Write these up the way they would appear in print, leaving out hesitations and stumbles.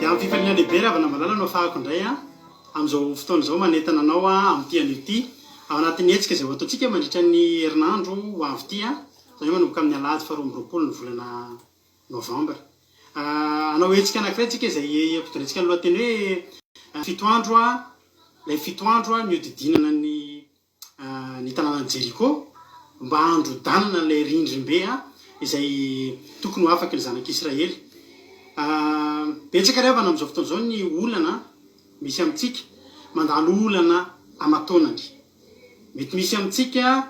Dia amin'ny fifaliana lehibe ry havana malala no afahako indray amin'izao fotoana izao manentana anao amin'ity anio ity ao anatin'ny hetsika izay ho ataontsika mandritra ny herinandro ho avy ity, izany hoe manomboka amin'ny alahady faharoa ambiroapolo ny volana novambra. Hanao hetsika anankiray tsika izay ampidirantsika ny lohateny hoe fito andro, ilay fito andro nihodidinana ny ny tanànan'i Jeriko mba handrodanana an'ilay rindrim-be izay tokony ho afaky ny zanak'Israely. Betsaka ry havana amin'izao fotoana izao ny olana misy amintsika, mandalo olana aman-taonany. Mety misy amintsika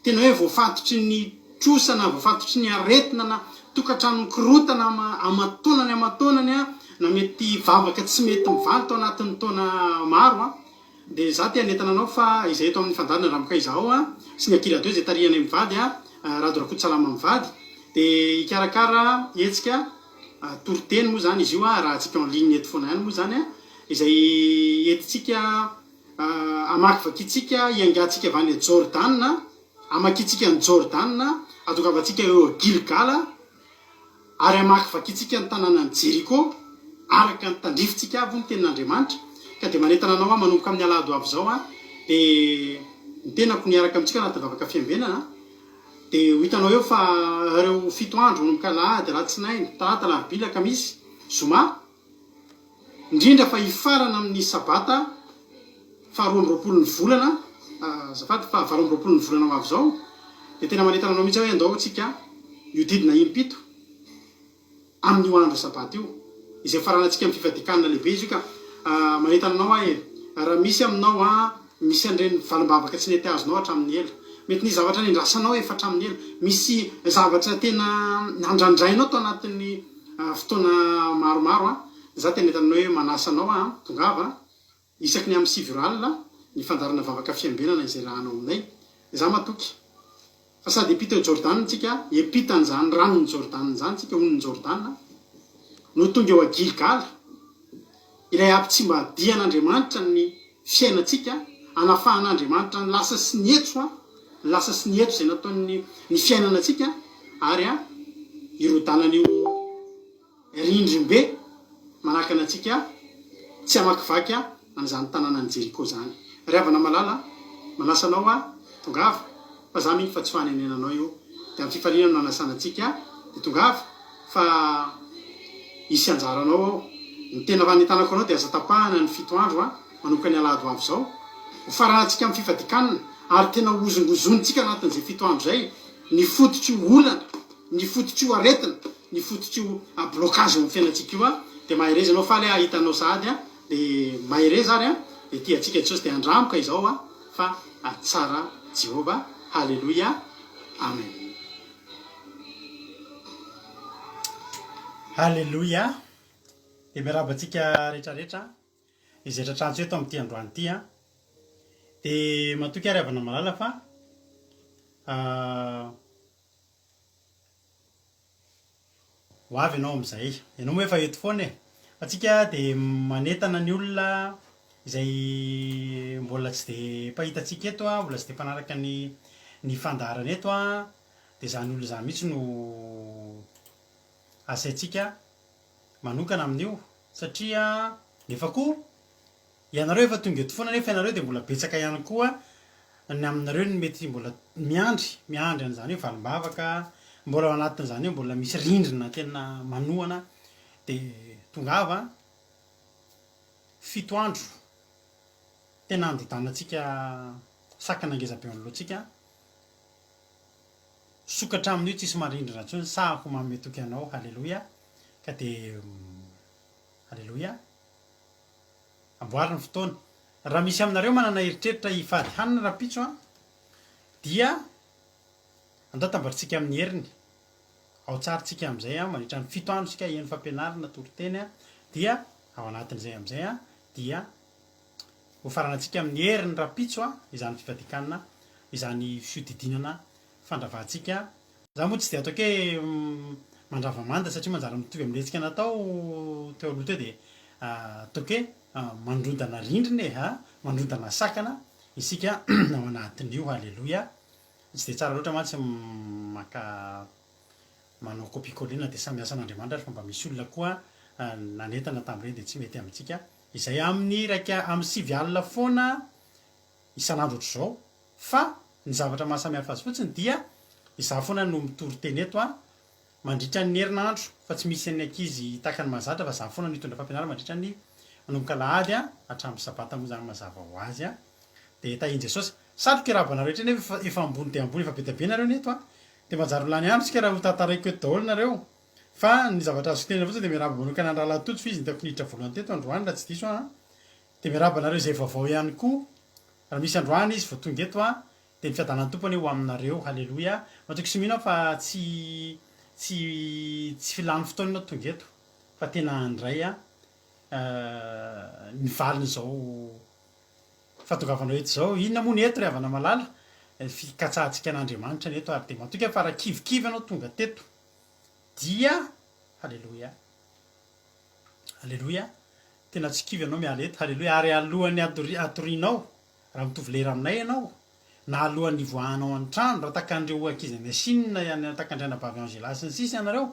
tena hoe voafatotry ny trosa na voafatotry ny aretina na tokantrano mikorotana aman-taonany aman-taonany na mety vavaka tsy mety mivaly tao anatin'ny taona maro. Dia izaho te hanentana anao fa izay eto amin'ny fandaharana Ramoka Izaho sy ny Akira Radio izay tarihanay mivady, Rado Rakototsalama mivady, dia hikarakara hetsika toriteny moa izany izy io, arahantsika en ligne eto foana ihany moa izany, izay entintsika hamakivakintsika, hiaingantsika avy any Jordana, hamakiantsika an'i Jordana, hahatongavantsika eo Gilgala, Ary hamakivakintsika ny tanànan'i Jeriko, araka ny tandrifintsika avy, hoy ny tenin'Andriamanitra. Ka dia manentana anao aho manomboka amin'ny alahady ho avy izao aho, dia ny tenako no hiaraka amintsika anatin'ny vavaka fiambenana, dia ho hitanao eo fa ireo fito andro manomboka alahady, alatsinainy, talata, alarobia, alakamisy, zoma, indrindra fa hifarana amin'ny sabata faharoa ambiroapolon'ny volana, azafady, fahavalo ambiroapolon'ny volana ho avy izao, dia tena manentana anao mihitsy aho hoe andao tsika hiodidina impito amin'io andro sabata io, izay faranantsika amin'ny fifadian-kanina lehibe izy io ka manentana anao aho e, raha misy aminao an, misy an'ireny valim-bavaka tsy nety azonao hatramin'ny ela, mety nisy zavatra nendrasanao efa hatramin'ny ela, misy zavatra tena nandrandrainao tao anatin'ny fotoana maromaro an, za tena entanina hoe manasa anao an, tongava isaky ny amin'ny sivy ora alina ny fandaharana vavaka fiambenana izay rahanao aminay, za matoky fa sady hiampita eo Jordana tsika, hiampita an'izany ranon'i Jordana izany tsika, onin'i Jordana, no tonga eo a Gilgala, ilay hampitsimbadihan'Andriamanitra ny fiainantsika, hanafahan'Andriamanitra ny lasa sy ny etso an, ny lasa sy ny etso izay nataon'ny ny fiainana antsika ary an, hirodanan'io rindrim-be manakana antsika tsy hamakivaky an'izany tanànan'i Jeriko izany. Ry havana malala, manasa anao aho, tongava, fa za mino fa tsy fanenenanao io, dia amin'ny fifaliana no nanasana antsika, dia tongava, fa hisy anjaranao ao. Ny tena fanentanako anao dia aza tapahana ny fito andro a, manomboka ny alahady ho avy izao. Ho faranantsika amin'ny fifadian-kanina ary tena ho hozongozonintsika anatin'izay fito andro izay ny fototr'io olana, ny fototr'io aretina, ny fototr'io blocage eo amin'ny fiainantsika io a. Dia mahereza ianao, faly aho hahita anao sahady a, dia mahereza ary a, dia tia antsika Jesosy dia andramo ka izao a, fa tsara Jehovah. Haleloia. Amen. Haleloia! Dia miarahaba antsika rehetra rehetra izay tratrantso eto amin'ity androany ity an. Dia matoky ary havana malala fa ho avy ianao amin'izay. Ianao moa efa eto foana e. Fa tsika dia manentana ny olona izay mbola tsy dia mpahita antsika eto an, mbola tsy dia mpanaraka ny ny fandaharana eto an. Dia izany olona izany mihitsy no asaintsika manokana amin'io satria nefa koa ianareo efa tonga eto foana nefa ianareo dia mbola betsaka ihany koa ny aminareo no mety mbola miandry miandry an'izany hoe valim-bavaka mbola ao anatin'izany hoe mbola misy rindrina tena manohana dia tongava fito andro tena handodanantsika sakana ngeza be eo anoloantsika Sokatra amin'io tsisy marindrina intsony sahako manome toky anao haleloia ka de haleloia amboary ny fotoana raha misy aminareo manana eritreritra hifady hanina rahampitso an dia andao tambatritsika amin'ny heriny ao tsara tsika amin'izay an mandritra ny fito andro isika heno fampianarana toriteny an dia ao anatin'izay amin'izay an dia Ho faranantsika amin'ny heriny rahampitso a, izany fifadian-kanina, izany fihodidinana fandravantsika. Za moa tsy dia ataoko hoe mandrava manda satria manjary mitovy amin'ny hetsika natao teo aloha teo dia ataoko hoe mandrodana rindrina e a, mandrodana sakana isika ao anatin'io, haleloia. Tsy dia tsara loatra mantsy maka manao copie coller na dia samy asan'Andriamanitra ary fa mba misy olona koa. Nanentana tamin'ireny dia tsy mety amintsika izay amin'ny 91 alina foana isan'andro ohatr'izao fa ny zavatra mahasamihafa azy fotsiny dia izaho foana no mitory teny eto an mandritra ny herinandro fa tsy misy an'ny ankizy tahaka ny mahazatra fa izaho foana no hitondra fampianarana mandritra ny manomboka alahady an hatramin'ny sabata moa izany mazava ho azy an dia tahin'i Jesosy. Satriko hiarahaba anareo rehetra nefa efa ambony dia ambony efa be dia be nareo ny eto an dia manjary ho lany andro tsika raha ho tantaraiko eto daholo nareo Fa ny zavatra azoko tenenina fotsiny dia miarahaba manokana an'i Rahalahy Tojo fa izy no hitako niditra voalohany teto androany raha tsy diso aho an. Dia miarahaba anareo izay vaovao ihany koa raha misy androany izy vao tonga eto an. Dia ny fiadanan'ny Tompo anie ho aminareo. Haleloia. Matoky sy mino aho fa tsy tsy tsy lany fotoana ianao tonga eto fa tena handray an ny valin'izao fahatongavanao eto izao. Inona moa ny eto ry havana malala? Ny fikatsahantsika an'Andriamanitra ny eto ary dia matoky aho fa raha kivikivy ianao tonga teto Dia, haleloia, haleloia, tena tsy kivy ianao miala eto, haleloia, ary alohan'ny hatori, hatorianao, raha mitovy lera aminay ianao, na alohan'ny hivoahanao any trano, raha takan'ireo ankizy any Chine, any takan-dry anabavy Angela sy ny sisa ianareo,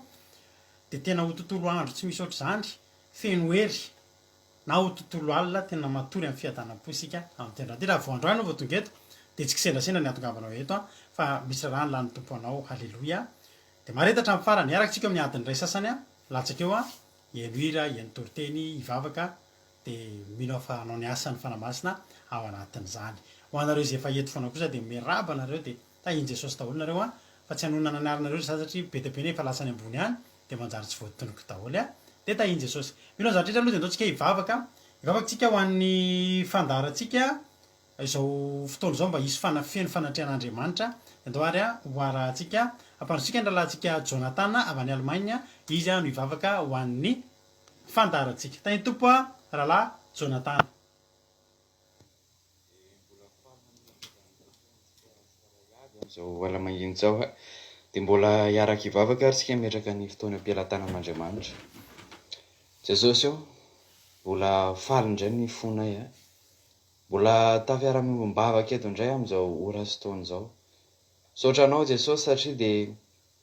dia tena ho tontolo andro tsy misy ohatr'izany, feno hery, na ho tontolo alina, tena matory amin'ny fiadanam-po isika amin'ity androany ity. Raha vao androany ianao vao tonga eto, dia tsy kisendrasendra ny hahatongavanao eto an, fa misy raharaha ny lanin'ny Tompo anao, haleloia. Dia mahareta hatramin'ny farany. Hiaraka tsika eo amin'ny adiny iray sasany latsaka eo, hihaino hira, hihaino toriteny, hivavaka, dia mino aho fa hanao ny asan'ny Fanahy Masina ao anatin'izany. Ho anareo izay efa eto foana kosa dia miarahaba anareo dia tahin'i Jesosy daholo nareo an, fa tsy hanonona ny anaranareo ry za satria be dia be ny efa lasa any ambony any dia manjary tsy voatonoko daholo an. Dia tahin'i Jesosy. Mino an'izany rehetra aloha dia andao tsika hivavaka. Hivavaka tsika ho an'ny fandaharantsika. Izao fotoana izao mba hisy fana feno fanatrehan'Andriamanitra. Andao ary ho arahantsika. Ampandrosotsika ny rahalahintsika Jonathan avy any Allemagne. Izy no hivavaka ho an'ny fandaharantsika. Tahin'ny Tompo rahalahy Jonathan. Dia mbola faly manome fiadanana antsika tsirairay avy amin'izao ala mangina izao. Dia mbola hiaraka hivavaka ary isika hametraka ny fotoana am-pelatanan'Andriamanitra. Jesosy ô, mbola faly indray ny fonay. Mbola tafiara-miombom-bavaka eto indray amin'izao ora sy taona izao. Misaotra Anao Jesosy satria dia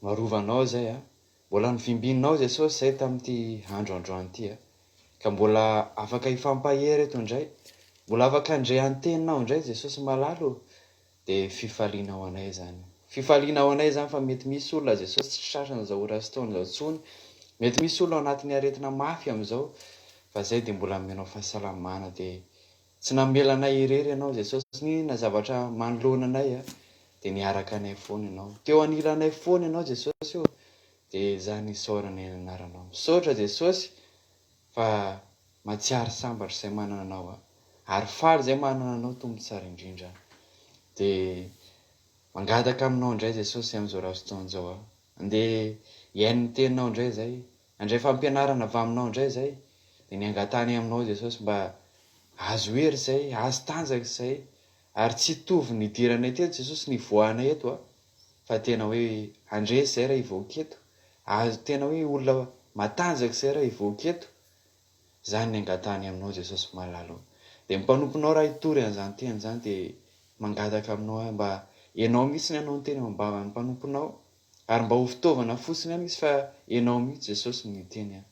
narovanao izay a. Mbola novimbininao Jesosy izay tamin'ity andro androany ity a. Ka mbola afaka hifampahery eto indray. Mbola afaka handre ny teninao indray Jesosy malala o. Dia fifaliana ho anay izany. Fifaliana ho anay izany fa mety misy olona Jesosy tsy tratran'izao ora sy taona izao intsony. Mety misy olona ao anatin'ny aretina mafy amin'izao fa izay dia mbola omenao fahasalamana dia tsy namela anay irery Ianao Jesosy n'inona zavatra manoloana anay a dia niaraka anay foana Ianao. Teo anilanay foana Ianao Jesosy ô dia izany isaoranay ny anaranao. Misaotra Jesosy Fa matsiary sambatra izay manana anao a! Ary faly izay manana anao Tompo tsara indrindra. Dia mangataka aminao indray Jesosy amin'izao rasotoana izao a! Andeha hihaino ny teninao indray izay, handray fampianarana avy aminao indray izay, dia ny angatahanay aminao Jesosy mba azo hery izay, azo tanjaka izay, ary tsy hitovy ny nidiranay teto Jesosy ny hivoahanay eto a! Fa tena hoe handresy izay raha hivoaka eto, Azo tena hoe olona matanjaka izay raha hivoaka eto, izany ny angatahany aminao Jesosy malala o. Dia ny mpanomponao raha hitory an'izany teny izany dia mangataka aminao aho mba ianao mihitsy ny hanao ny teny ao am-bavan'ny mpanomponao ary mba ho fitaovana fotsiny ihany izy fa ianao mihitsy Jesosy no hiteny an.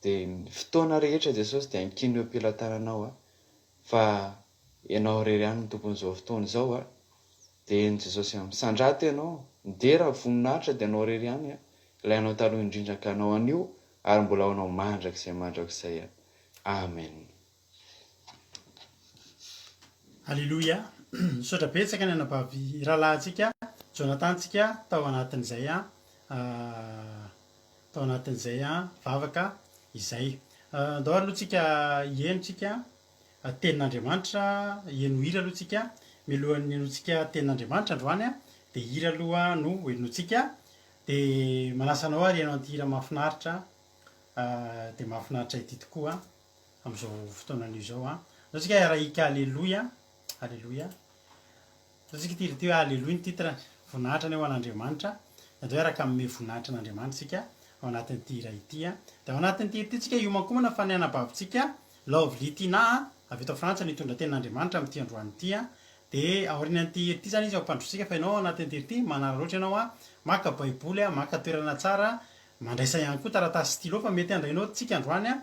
Dia ny fotoana rehetra Jesosy dia ankino eo am-pelatananao aho fa Ianao irery ihany no tompon'izao fotoana izao a! Dia eny Jesosy a! Misandrata Ianao, midera, voninahitra dia Anao irery ihany a! Ilay Anao taloha indrindra ka Anao anio ary mbola ho Anao mandrakizay mandrakizay a! Amen. Aleloia! Misaotra betsaka ny anabavy rahalahintsika Jonathan tsika tao anatin'izay tao anatin'izay vavaka izay. Andao ary aloha tsika hiheno tsika Tenin'Andriamanitra, heno hira aloha tsika, mialohan'ny henointsika Tenin'Andriamanitra androany dia hira aloha no henointsika, dia manasa anao ary hihaino an'ity hira mahafinaritra dia mahafinaritra ity tokoa amin'izao fotoana anio izao an. Andao tsika hiara-hika Aleloia, Aleloia. Ataontsika ity hira ity hoe Aleloia ny titre-ny. Voninahitra anie ho an'Andriamanitra. Andao hiaraka hanome voninahitra an'Andriamanitra isika ao anatin'ity hira ity. Dia ao anatin'ity hira ity tsika hiomankomana fa ny anabavintsika Lovely Tina avy eto Frantsa no hitondra tenin'Andriamanitra amin'ity androany ity. Dia aorianan'ity hira ity izany izy ampandrosotsika fa ianao ao anatin'ity hira ity manararaotra ianao maka baiboly, maka toerana tsara. Mandraisa ihany koa taratasy stylo fa mety handray naoty tsika androany a,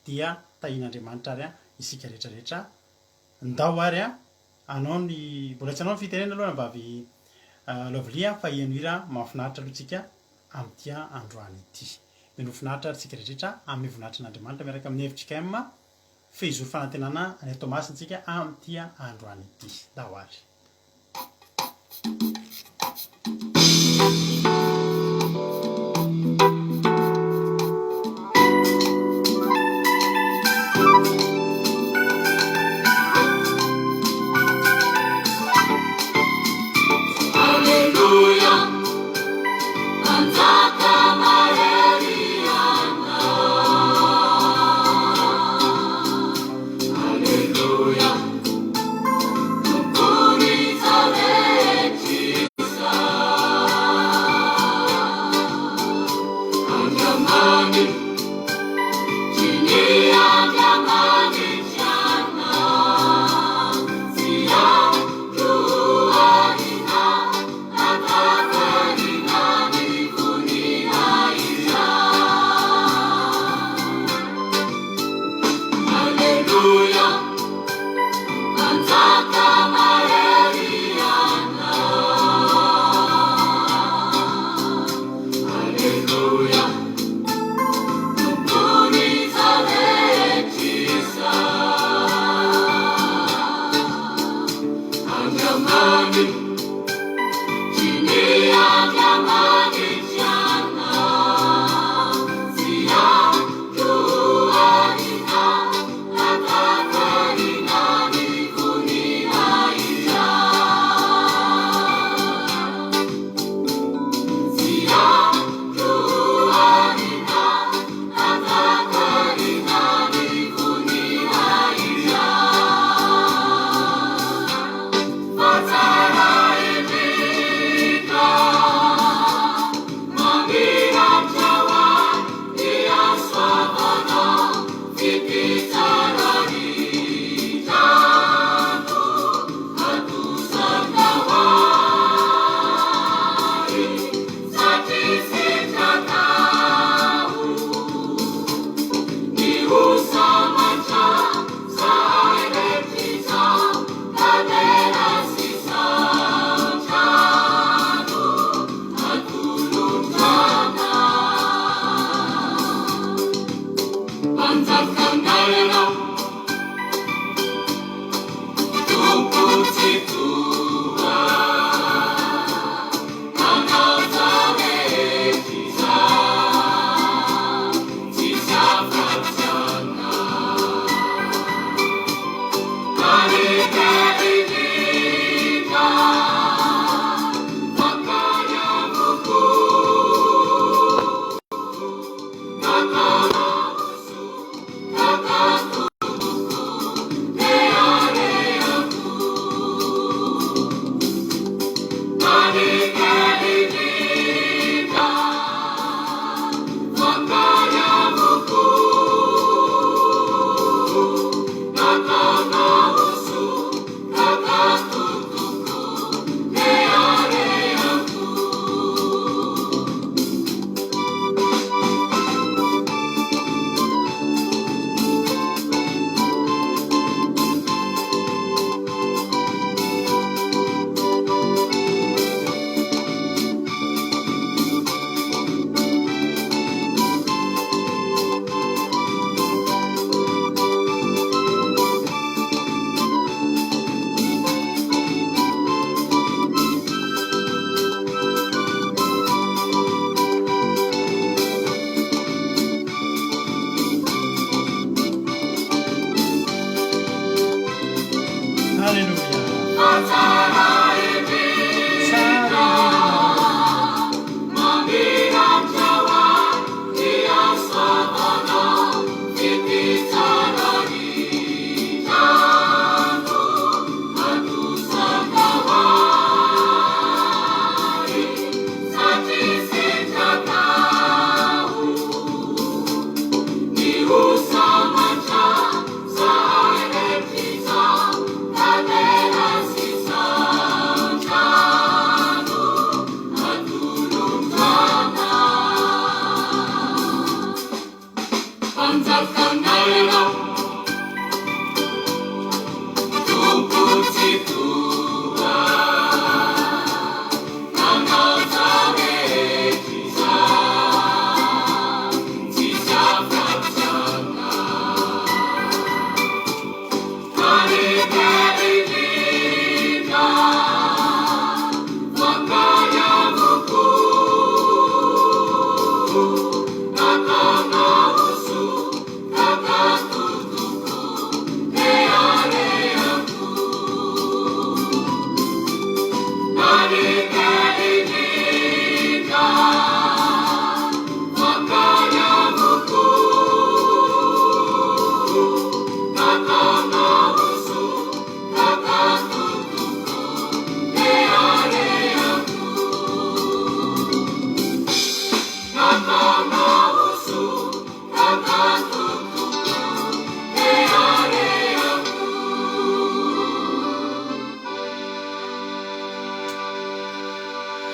dia tahian'Andriamanitra ary isika rehetra rehetra. Ndao ary a, hanao ny, mbola tsy hanao ny fitenenana aloha Ranabavy Lovely a, fa hiheno hira mahafinaritra aloha tsika amin'ity androany ity. Mino ho finaritra ary tsika rehetra rehetra amin'ny voninahitrin'Andriamanitra miaraka amin'ny fjkm Fehizoro Fanantenana any Toamasina tsika amin'ity androany ity. Ndao ary.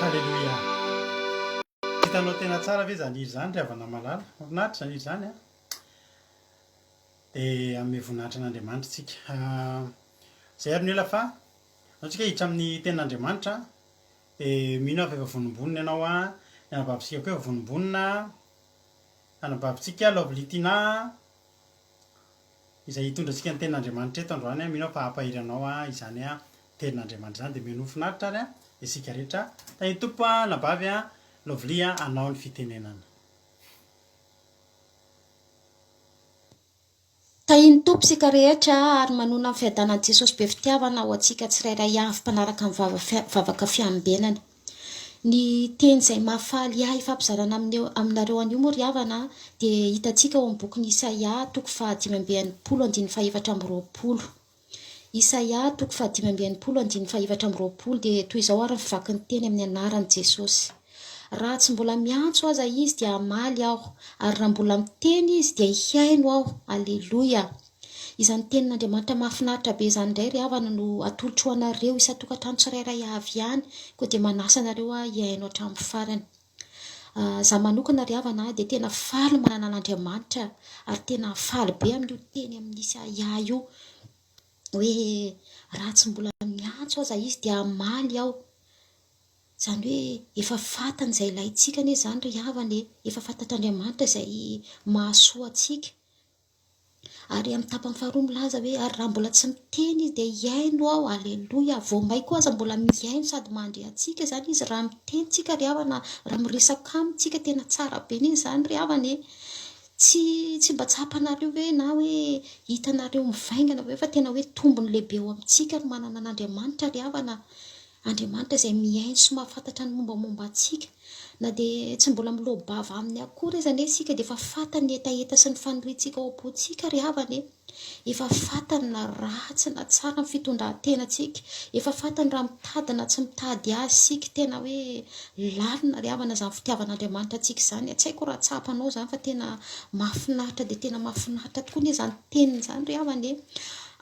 Haleloia! Hitanao tena tsara ve izany hira izany ry havana malala? Mahafinaritra izany hira izany an! Dia hanome voninahitra an'Andriamanitra isika. Izay ary ny ela fa andao tsika hiditra amin'ny tenin'Andriamanitra. Dia mino aho fa efa vonombonona ianao an, ny anabavintsika koa efa vonombonona, anabavintsika Lovely Tina izay hitondra antsika ny tenin'Andriamanitra eto androany an, mino aho fa hampahery anao an izany an tenin'Andriamanitra izany, dia mino ho finaritra ary an isika rehetra. Tahin'ny Tompo an anabavy an Lovely an, anao ny fitenenana. Tahin'ny Tompo isika rehetra ary manona ny fiadanan'i Jesosy be fitiavana ho antsika tsirairay avy mpanaraka ny vavaka fiambenana. Ny teny izay mahafaly ahy hifampizarana aminareo anio moa ry havana dia hitantsika ao amin'ny bokin'i Isaia toko faha-65 andininy faha-24. Isaia toko faha-65 andininy faha-24 dia toy izao ary ny fivakin'ny teny amin'ny anaran'i Jesosy, Raha tsy mbola miantso aza izy dia hamaly aho, ary raha mbola miteny izy dia hihaino aho. Aleloia! Izany tenin'Andriamanitra mahafinaritra be izany indray ry havana no atolotro ho anareo isan-tokantrano tsirairay avy ihany, koa dia manasa anareo aho hihaino hatramin'ny farany. Za manokana ry havana dia tena faly manana an'Andriamanitra ary tena faly be amin'io teny amin'ny Isaia io hoe raha tsy mbola miantso aza izy dia hamaly aho. Izany hoe efa fantany izay ilaintsika anie izany ry havana e, efa fantatr'Andriamanitra izay mahasoa antsika. Ary amin'ny tapany faharoa milaza hoe, ary raha mbola tsy miteny izy dia hihaino aho, aleloia, vao may koa aza mbola mihaino sady mandre antsika izany izy raha miteny tsika ry havana, raha miresaka aminy tsika, tena tsara be anie izany ry havana e, tsy tsy mba tsapanareo ve na hoe hitanareo mivaingana ve fa tena hoe tombony lehibe eo amintsika ny manana an'Andriamanitra ry havana, Andriamanitra izay mihaino sy mahafantatra ny mombamomba antsika. Na dia tsy mbola miloa-bava Aminy akory aza anie isika dia efa fantany ny hetaheta sy ny faniriantsika ao am-pontsika ry havana e! Efa fantany na ratsy na tsara ny fitondran-tenantsika. Efa fantany raha mitady na tsy mitady Azy isika. Tena hoe lalina ry havana izany fitiavan'Andriamanitra antsika izany. Tsy haiko raha tsapanao izany fa tena mahafinaritra dia tena mahafinaritra tokoa anie izany teniny izany ry havana e!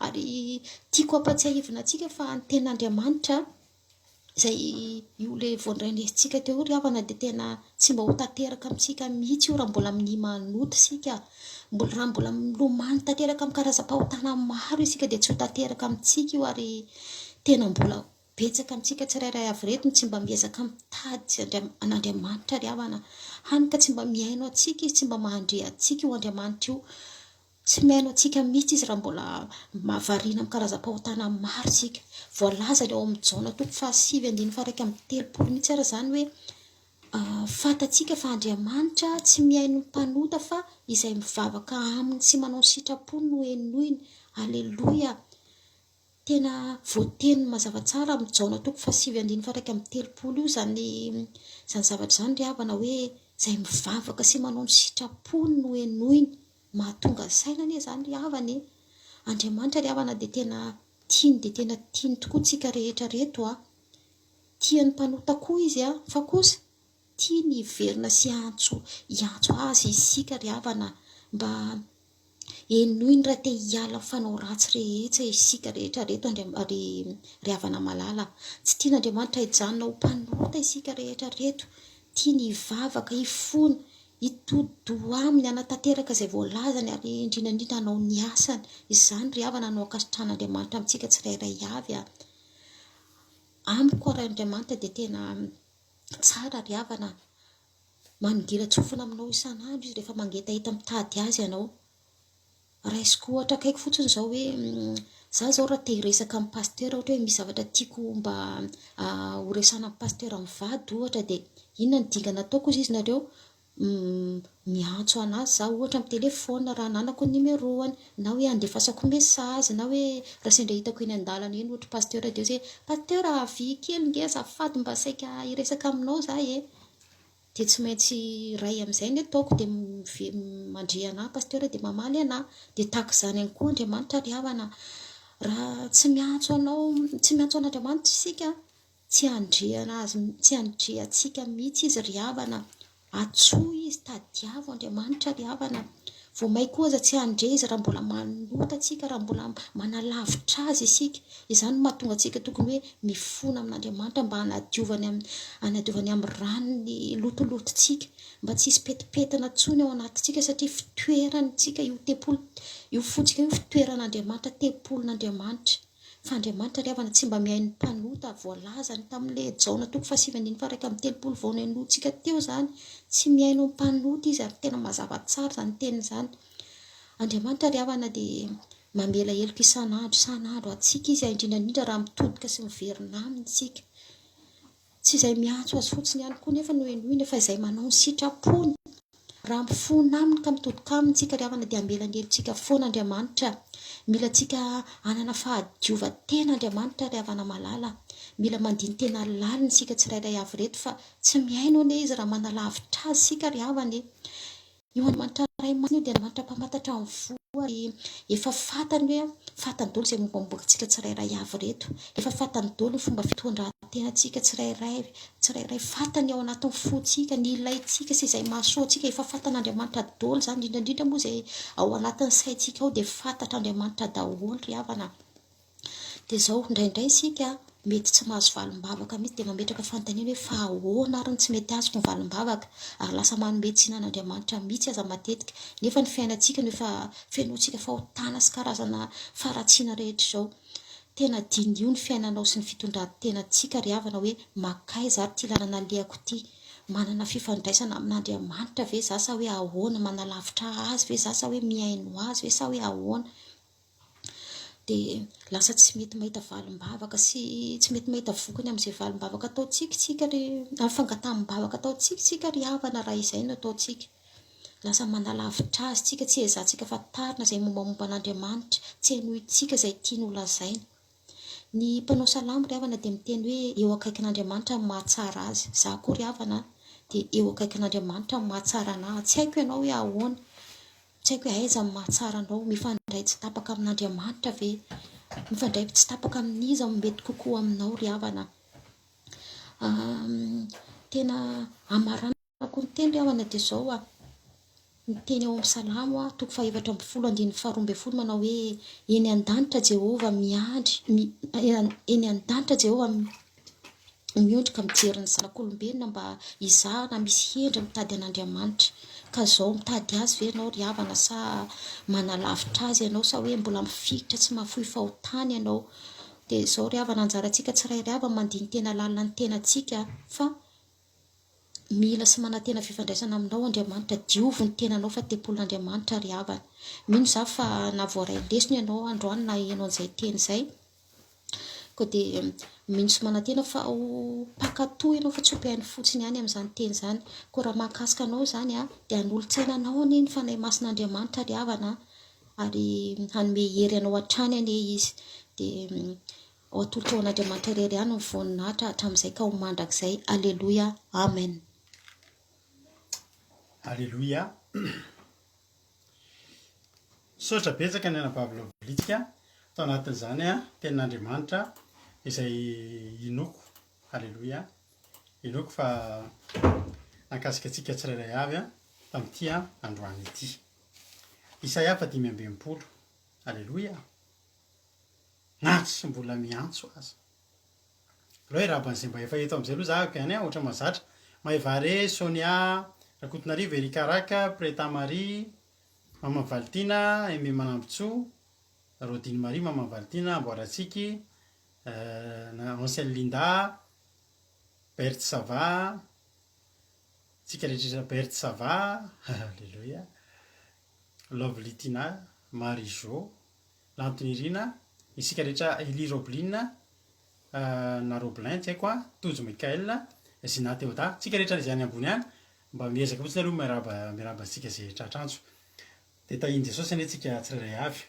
Ary tiako hampatsiahivina antsika fa ny tenin'Andriamanitra izay io ilay vao norenesintsika teo io ry havana dia tena tsy mba ho tanteraka amintsika mihitsy io raha mbola minia manota isika. Mbola raha mbola milomano tanteraka amin'ny karazam-pahotana maro isika dia tsy ho tanteraka amintsika io ary tena mbola betsaka amintsika tsirairay avy ireto no tsy mba miezaka mitady an'Andriamanitra ry havana. Hany ka tsy mba mihaino antsika Izy, tsy mba mandre antsika io Andriamanitra io. Tsy mihaino antsika mihitsy Izy raha mbola mahavariana amin'ny karazam-pahotana maro isika. Voalazany ao amin'ny Jaona toko fahasivy andininy faha-31 mihitsy ary izany hoe, Fantatsika fa Andriamanitra tsy mihaino ny mpanota fa izay mivavaka Aminy sy manao ny sitrapony no henoiny. Aleloia! Tena voateniny mazava tsara amin'ny Jaona toko fahasivy andininy faha-31 io izany izany zavatra izany ry havana hoe izay mivavaka sy manao ny sitrapony no henoiny. Mahatonga saina anie izany ry havana e! Andriamanitra ry havana dia tena tiany dia tena tiany tokoa tsika rehetra reto a! Tian'ny mpanota koa izy a! Fa kosa tiany hiverina sy hiantso hiantso azy isika ry havana mba Henoiny raha te hiala amin'ny fanao ratsy rehetra isika rehetra reto ry ry havana malala. Tsy tian'Andriamanitra hijanona ho mpanota isika rehetra reto. Tiany hivavaka, hifona, hitodi-doha aminy, hanatanteraka izay voalazany ary indrindra indrindra hanao ny asany. Izany ry havana no ankasitrahan'Andriamanitra amintsika tsirairay avy. Amiko ary Andriamanitra dia tena tsara ry havana. Manongilan-tsofina aminao isan'andro izy rehefa mangetaheta mitady azy ianao. Raisiko ohatra akaiky fotsiny izao hoe za izao raha te hiresaka amin'ny pasteur ohatra hoe misy zavatra tiako mba horesahana amin'ny pasteur mivady ohatra dia inona ny dingana ataoko hozy izy nareo? Miantso an'azy za ohatra amin'ny telephone raha ananako ny numéro-ny na hoe andefasako message na hoe raha sendra hitako eny an-dalana eny ohatra pasteur dia hoe pasteur avia kely nge azafady mba saika hiresaka aminao za e! Dia tsy maintsy iray amin'izay ny ataoko dia mandre anà pasteur dia mamaly anà. Dia tahaka izany ihany koa Andriamanitra ry havana. Raha tsy miantso anao, tsy miantso an'Andriamanitra isika, tsy handre an'azy, tsy handre antsika mihitsy Izy ry havana. Antsoy Izy, tadiavo Andriamanitra ry havana. Vao may koa aza tsy handre Izy raha mbola manota antsika, raha mbola manalavitra Azy isika. Izany no mahatonga antsika tokony hoe mifona amin'Andriamanitra mba hanadiovany amin'ny hanadiovany amin'ny rany ny lotolotontsika, mba tsy hisy petipetina intsony ao anatintsika satria fitoerantsika io tempoly io fontsika io fitoeran'Andriamanitra, tempolin'Andriamanitra. Fa Andriamanitra ry havana tsy mba mihaino ny mpanota, voalazany tamin'ilay Jaona toko fahasivy andininy faha-31 vao nohenointsika teo izany, tsy mihaino ny mpanota izy ary tena mazava tsara izany teniny izany. Andriamanitra ry havana dia mamela heloka isan'andro isan'andro antsika izy, indrindra indrindra raha mitodika sy miverina aminy isika. Tsy izay miantso azy fotsiny ihany koa nefa no henoina fa izay manao ny sitrapony. Raha mifona aminy ka mitodika aminy isika ry havana dia hamela ny helotsika foana Andriamanitra. Mila antsika hanana fahadiovan-tena Andriamanitra ry havana malala. Mila mandini-tena lalina isika tsirairay avy ireto fa tsy mihaino anie Izy raha manalavitra Azy isika ry havana e. Io Andriamanitra Ray Masina io dia Andriamanitra mpamantatra ny voa ary efa fantany hoe fantany daholo izay mombamomba antsika tsirairay avy ireto. Efa fantany daholo ny fomba fitondran-tenantsika tsirairay tsirairay. Fantany ao anatin'ny fontsika, ny ilaintsika sy izay mahasoa antsika. Efa fantan'Andriamanitra daholo izany, indrindra indrindra moa izay ao anatin'ny saintsika ao dia fantatr'Andriamanitra daholo ry havana. Dia izao, indraindray isika mety tsy mahazo valim-bavaka mihitsy dia mametraka fanontaniana hoe fa ahoana ary no tsy mety azoko ny valim-bavaka? Ary lasa manome tsiny an'Andriamanitra mihitsy aza matetika. Nefa ny fiainantsika no efa fenointsika fahotana sy karazana faharatsiana rehetra izao. Tena diniho ny fiainanao sy ny fitondran-tenantsika ry havana hoe mankaiza ary ity lalana alehako ity? Manana fifandraisana amin'Andriamanitra ve za sa hoe ahoana? Manalavitra Azy ve za sa hoe mihaino Azy ve sa hoe ahoana? dia lasa tsy mety mahita valim-bavaka sy tsy mety mahita vokany amin'izay valim-bavaka ataontsika isika ry, amin'ny fangataham-bavaka ataontsika isika ry havana raha izay no ataontsika. Lasa manalavitra azy isika, tsy ezahantsika fantarina izay mombamomba an'Andriamanitra, tsy henointsika izay tiany ho lazaina. Ny mpanao salamo ry havana dia miteny hoe eo akaikin'Andriamanitra no mahatsara azy. Izaho koa ry havana dia eo akaikin'Andriamanitra no mahatsara anà. Tsy haiko ianao hoe ahoana. Tsy haiko hoe aiza no mahatsara anao, mifandray tsy tapaka amin'Andriamanitra ve? Mifandray tsy tapaka amin'iza no mety kokoa aminao ry havana? Tena hamaranako ny teny ry havana dia izao a, ny teny ao amin'ny Salamo toko fahefatra ambin'ny folo andininy faharoa ambin'ny folo manao hoe eny an-danitra Jehovah miandry, eny an-danitra Jehovah miondrika mijery ny zanak'olombelona mba hizaha na misy hendry mitady an'Andriamanitra. Ka zao mitady azy ve ianao ry havana sa manalavitra azy ianao sa hoe mbola mifikitra tsy mahafoy fahotana ianao. Dia izao ry havana anjarantsika tsirairay avy mandini-tena lalina ny tenantsika fa mila sy manantena fifandraisana aminao Andriamanitra. Diovy ny tenanao fa tempolin'Andriamanitra ry havana. Mino za fa na voaray lesona ianao androany na heno an'izay teny izay. Koa dia mino sy manantena fa ho mpankatò ianao fa tsy ho mpihaino fotsiny ihany amin'izany teny izany. Koa raha mahakasika anao izany dia hanolo-tsaina anao anie ny Fanahy Masin'Andriamanitra ry havana ary hanome hery anao hatrany anie Izy. Dia ho atolotra ho an'Andriamanitra irery ihany ny voninahitra hatramin'izay ka ho mandrakizay. Aleloia. Amen. Aleloia. Misaotra betsaka ny anabavy Lovelitsika tao anatin'izany tenin'Andriamanitra izay inoako, Aleloia, inoako fa nahakasika antsika tsirairay avy tamin'ity androany ity. Isaia faha 65, Aleloia, na tsy mbola miantso aza. Aleo hiarahaba an'izay mba efa eto amin'izay aloha za ihany an, ohatra mahazatra. Maivare, Sonia, Rakotonarivo, Eric Araka, Preta Marie, Maman Valitiana, Aimé Manambotsoa, Rodine Marie, Maman Valitiana, Amboaratsiky, Ancel Linda, Berthe Sava, tsika rehetra Berthe Sava, Alléluia, Lovely Tina, Marie Jo, Lantonirina, isika rehetra Elie Roblin na Roblin tsy haiko an, Tojo Michael, Zina Théoda, tsika rehetra izay any ambony any, mba miezaka fotsiny aloha miarahaba miarahaba antsika izay tratra antso. Dia tahian'i Jesosy anie tsika tsirairay avy.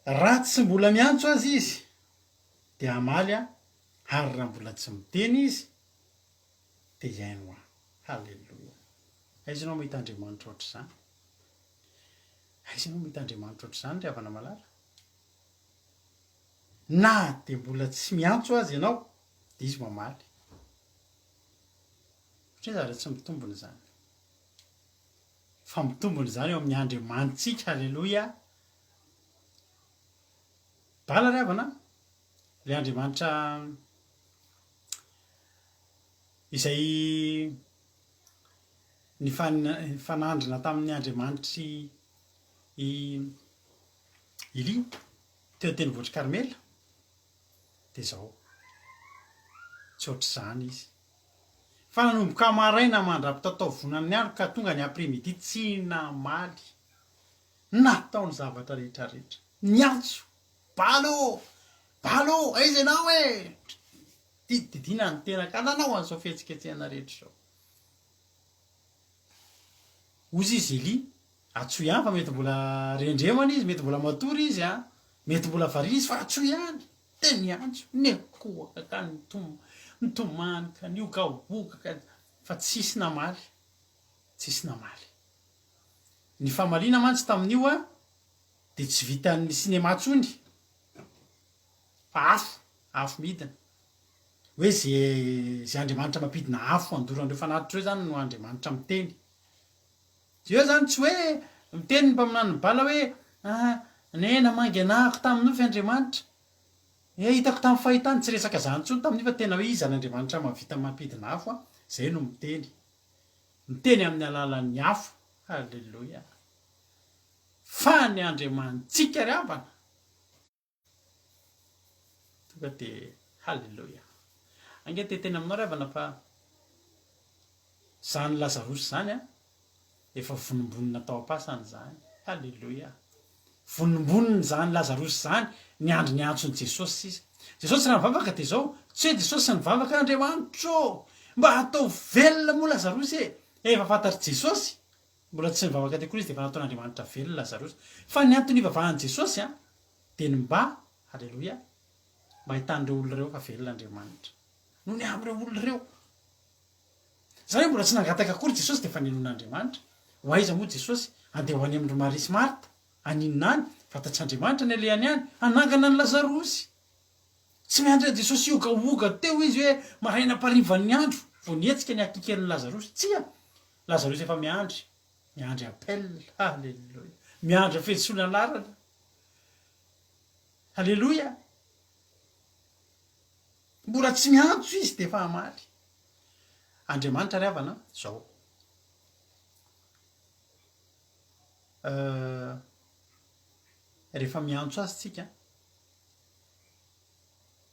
Raha tsy mbola miantso aza izy dia hamaly aho, ary raha mbola tsy miteny izy dia hihaino ahy. Haleloia. Aiza ianao mahita Andriamanitra ohatr'izany? Aiza ianao mahita Andriamanitra ohatr'izany ry havana malala? Na dia mbola tsy miantso aza ianao dia izy mamaly. Satria zavatra tsy mitombina izany. Fa mitombina izany eo amin'ny Andriamanitsika, Aleloia. Bala ry havana, ilay Andriamanitra izay nifanandrina tamin'ny Andriamanitr'i Elia teo an-tendrombohitr'i Karmela, dia izao, tsy ohatr'izany izy. Fa nanomboka maraina mandra-pitataovonan'ny andro ka tonga ny après-midi tsy namaly. Natao ny zavatra rehetra rehetra. Niantso, Bala ô! Bala ô! Aiza ianao e! Didididiana ny tena ka nanao an'izao fihetsiketsehana rehetra izao. Hozy izy Elia, antsoy ihany fa mety mbola rendremana izy, mety mbola matory izy an, mety mbola variana izy fa antsoy ihany. Dia niantso, nikohaka ka nitomany ka nihogahoga ka, fa tsisy namaly, tsisy namaly. Ny famaliana mantsy tamin'io an, dia tsy vitan'ny cinéma tsony fa afo, afo midina. Hoe ze ze Andriamanitra mampidina afo handoro an'ireo fanatitra ireo zany no Andriamanitra miteny. Eo zany tsy hoe miteny ny mpaminanin'i Bala hoe ah ne namangy anahako tamin'ny nofy Andriamanitra, eh hitako tamin'ny fahitany, tsy resaka zany tsony tamin'io fa tena hoe iza ny Andriamanitra mahavita mampidina afo an, zay no miteny. Miteny amin'ny alalan'ny afo, haleloia. Fa ny Andriamanitsika ry havana, Tonga dia Haleloia. Ange te hiteny aminao ry havana fa izany Lazarosy izany an, efa vonombonona tao am-pasana izany. Haleloia. Vonombonona izany Lazarosy izany, niandry ny antson'i Jesosy sisa. Jesosy raha nivavaka dia izao, tsy hoe Jesosy nivavaka Andriamanitra ô, mba ataovy velona moa Lazarosy e. Efa fantatr'i Jesosy, mbola tsy nivavaka teo akory izy dia efa nataon'Andriamanitra velona Lazarosy. Fa ny antony ivavahan'i Jesosy an, dia ny mba, haleloia, mba ahitan'ireo olona ireo fa velona Andriamanitra. Noho ny amin'ireo olona ireo. Izany hoe mbola tsy nangataka akory Jesosy dia efa ninoan'Andriamanitra. Ho aiza moa Jesosy? Handeha ho any amin-dry Maria sy Marta? Haninona any? Fantatr'Andriamanitra ny alehany any, hanangana an'i Lazarosy. Tsy miandry an'i Jesosy hiogaoga teo izy hoe maraina am-parivan'ny andro vao nihetsika ny akikelin'i Lazarosy. Tsia! Lazarosy efa miandry. Miandry appel. Haleloia. Miandry fiantsoana anarana. Aleloia! Mbola tsy miantso izy dia efa hamaly. Andriamanitra ry havana zao. Euh, rehefa miantso azy tsika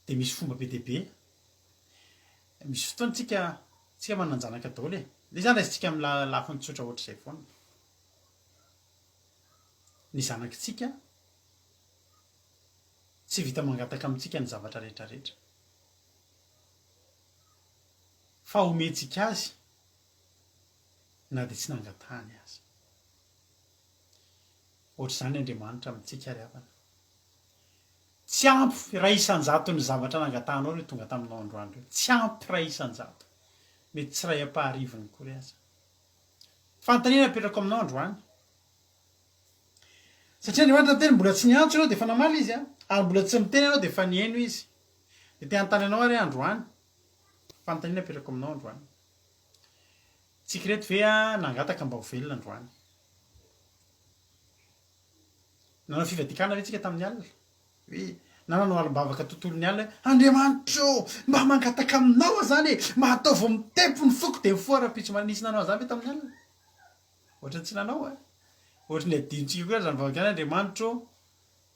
dia misy fomba be dia be. Misy fotoana tsika, tsika manan-janaka daholo e. Ilay izany raisintsika amin'ny lafiny tsotra ohatr'izay foana. Ny zanakitsika Tsy vita mangataka amintsika ny zavatra rehetra rehetra. Fa omentsika azy na dia tsy nangatahany aza. Ohatr'izany Andriamanitra amintsika ry havana. Tsy ampy iray isan-jaton'ny zavatra nangatahanao ireo tonga taminao androany ireo. Tsy ampy iray isan-jato. Mety tsy iray ampaharivony akory aza. Fanontaniana apetrako aminao androany. Satria Andriamanitra niteny, mbola tsy niantso ianao dia efa namaly Izy, ary mbola tsy miteny ianao dia efa nihaino Izy. Dia te hanontany anao ary aho androany, fanontaniana apetrako aminao androany. Tsika ireto ve nangataka mba ho velona androany? Nanao fivadikana ve tsika tamin'ny alina? Hoe na nanao alim-bavaka tontolon'ny alina hoe, Andriamanitra ô, mba mangataka aminao aho izany e, mba ataovy mitempo ny foko dia mifoha rahampitso maraina. Nisy nanao an'izany ve tamin'ny alina? Ohatran'ny tsy nanao eh. Ohatran'ny adinontsika koa izany vavaka izany Andriamanitra ô,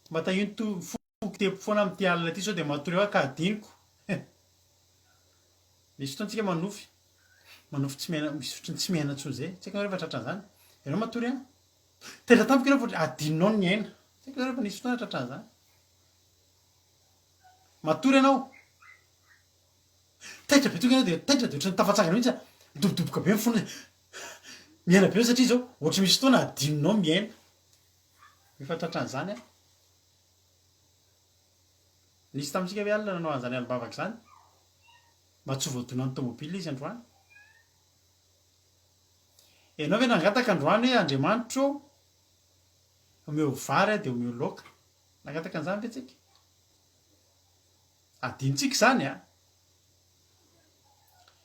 mba tahio ny foko hitempo foana amin'ity alina ity sao dia matory eo aho ka adinoko. Misy fotoana tsika manofy, manofy tsy miaina, misy ohatran'ny tsy miaina intsony izay. Tsy haiko nareo efa tratran'izany. Ianao matory an, taitra tampoka ianao fa ohatran'ny adinonao ny miaina. Tsy haiko nareo efa nisy fotoana tratran'izany. Matory ianao, Taitra be tonga ianao dia taitra dia ohatran'ny tafatsangana mihitsy midobodoboka be ny fonao miaina be satria izao ohatry misy fotoana adinonao miaina. Efa tratran'izany aho. Nisy tamintsika ve alina nanao an'izany alim-bavaka izany? Mba tsy ho voadonan'ny tomobile izy androany. Ianao ve nangataka androany hoe Andriamanitra ô, omeo vary aho dia omeo laoka. Nangataka an'izany ve tsika? Adinontsika izany a!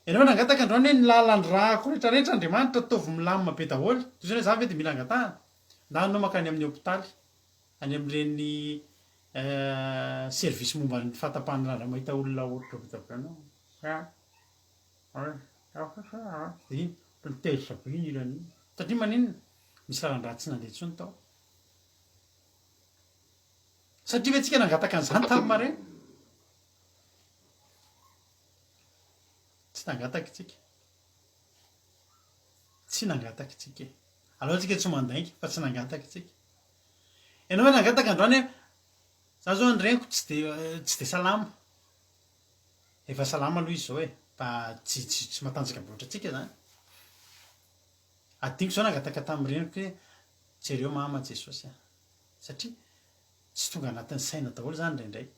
Ianao nangataka androany hoe ny lalan-drako rehetra rehetra Andriamanitra ataovy milamina be daholo. Toy izany hoe za ve dia mila angatahana? Ndà anao mankany amin'ny hopitaly, any amin'ireny service momba ny fahatapahana rà mahita olona ohatrohatry be anao. Dia iny, ohatran'ny tezitra be iny ilany iny. Satria maninona? Misy lalan-drà tsy nandeha intsony tao. Satria ve tsika nangataka an'izany tamin'ny maraina? Tsy nangataka tsika. Tsy nangataka tsika e. Aleo tsika tsy mandainga fa tsy nangataka tsika. Ianao ve nangataka androany hoe za zao ny reniko tsy de tsy de salama. Efa salama aloha izy zao e, fa tsy tsy tsy matanjaka be ohatrantsika zany. Adinoko zao nangataka tamin'ny reniko hoe jereo mama Jesosy a. Satria tsy tonga anatin'ny saina daholo zany indraindray.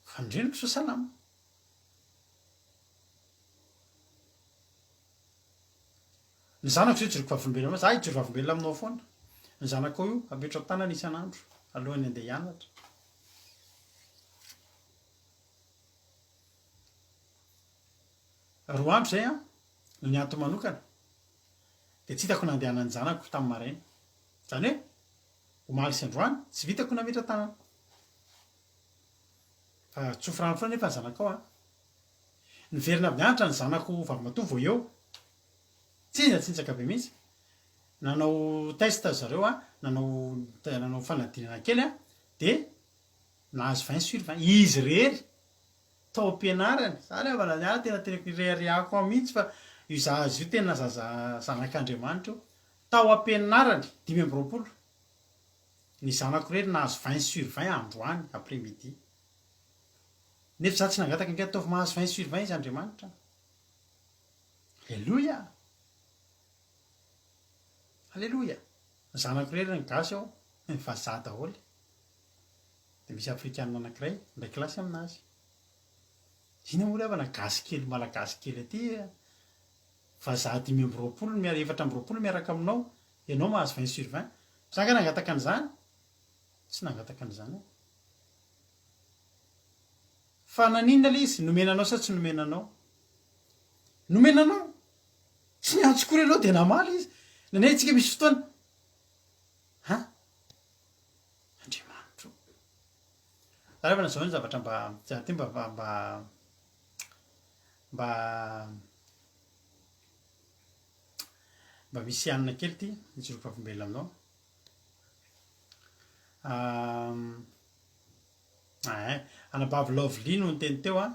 Fa ny reniko zao salama. Ny zanako zao hijoroako vavolombelona aminao, za hijoro vavolombelona aminao foana. Ny zanakao io apetraho tanana isan'andro alohan'ny handeha hianatra. Roa andro izay an, no nianto manokana dia tsy hitako nandehanan'ny zanako tamin'ny maraina. Izany hoe omaly sy androany tsy vitako nametra-tanana. Fa tsofy rano foana nefa ny zanakao an. Niverina avy nianatra ny zanako vavimatoa vao eo. Tsinjatsinjaka be mihitsy. Nanao test ry zareo an, nanao nanao fanadinana kely an, dia nahazo 20 sur 20. Izy irery tao am-pianarany. Za ry havana ny ahy tena teneko ireharehako ao mihitsy fa io zaza io tena zaza zanak'Andriamanitra io. Tao am-pianarany, 25, ny zanako irery nahazo 20 sur 20 androany après midi. Nefa za tsy nangataka ange ataovy mahazo 20 sur 20 izy Andriamanitra. Aleloia! Aleloia! Ny zanako irery ny gasy ao, ny vazaha daholo. Dia misy afrikanina anankiray miray kilasy aminazy. Inona moa ry havana gasy kely malagasy kely aty a! Vazaha 25 miara 24 miaraka aminao, ianao mahazo 20 sur 20. Za angaha nangataka an'izany? Tsy nangataka an'izany aho. Fa naninona ilay izy? Nomena anao sa tsy nomena anao? Nomena anao! Tsy niantso akory ianao dia namaly izy. Nanena tsika misy fotoana. Ha? Andriamanitro. Taravana zao ny zavatra mba za ty mba mba mba mba mba misy hanina kely ty hijoroako vavolombelona aminao. Ahay, anabavy Lovely no niteny teo an,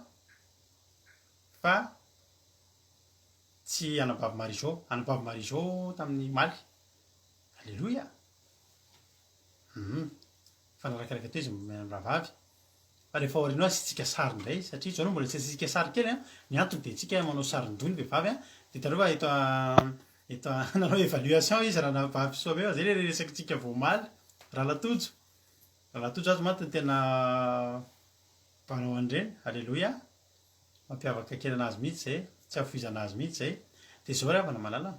fa tsy anabavy Marie Jo, anabavy Marie Jo tamin'ny omaly. Aleloia! Hum, mifanarakaraka teo izy mirahavavy. Fa rehefa aoriana ao asiantsika sary indray, satria izao aloha mbola tsy asiantsika sary kely an, ny antony dia tsika manao sarin-doha ny vehivavy an, dia hitanareo fa eto eto nanao évaluation izy ranabavy Soameva, zay le resakitsika vao omaly, Ralatojo, Ralatojo azy mantsy no tena mpanao an'ireny, aleloia, mampiavaka kely anazy mihitsy zay, tsy afoizana azy mihitsy zay, dia izao ry havana malala an.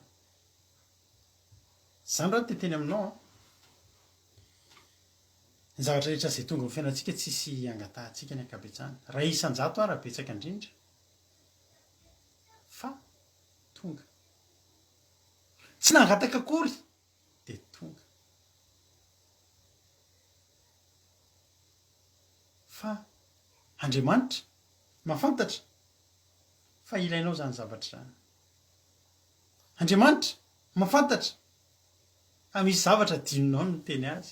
Zany raha te teny aminao an. Ny zavatra rehetra izay tonga ao fiainantsika tsisy angatahantsika ny ankabetsahany. Raha isan-jato ara betsaka indrindra fa tonga. Tsy nangataka akory dia tonga. Fa Andriamanitra mahafantatra fa ilainao izany zavatra izany. Andriamanitra mahafantatra fa misy zavatra adinonao ny miteny azy.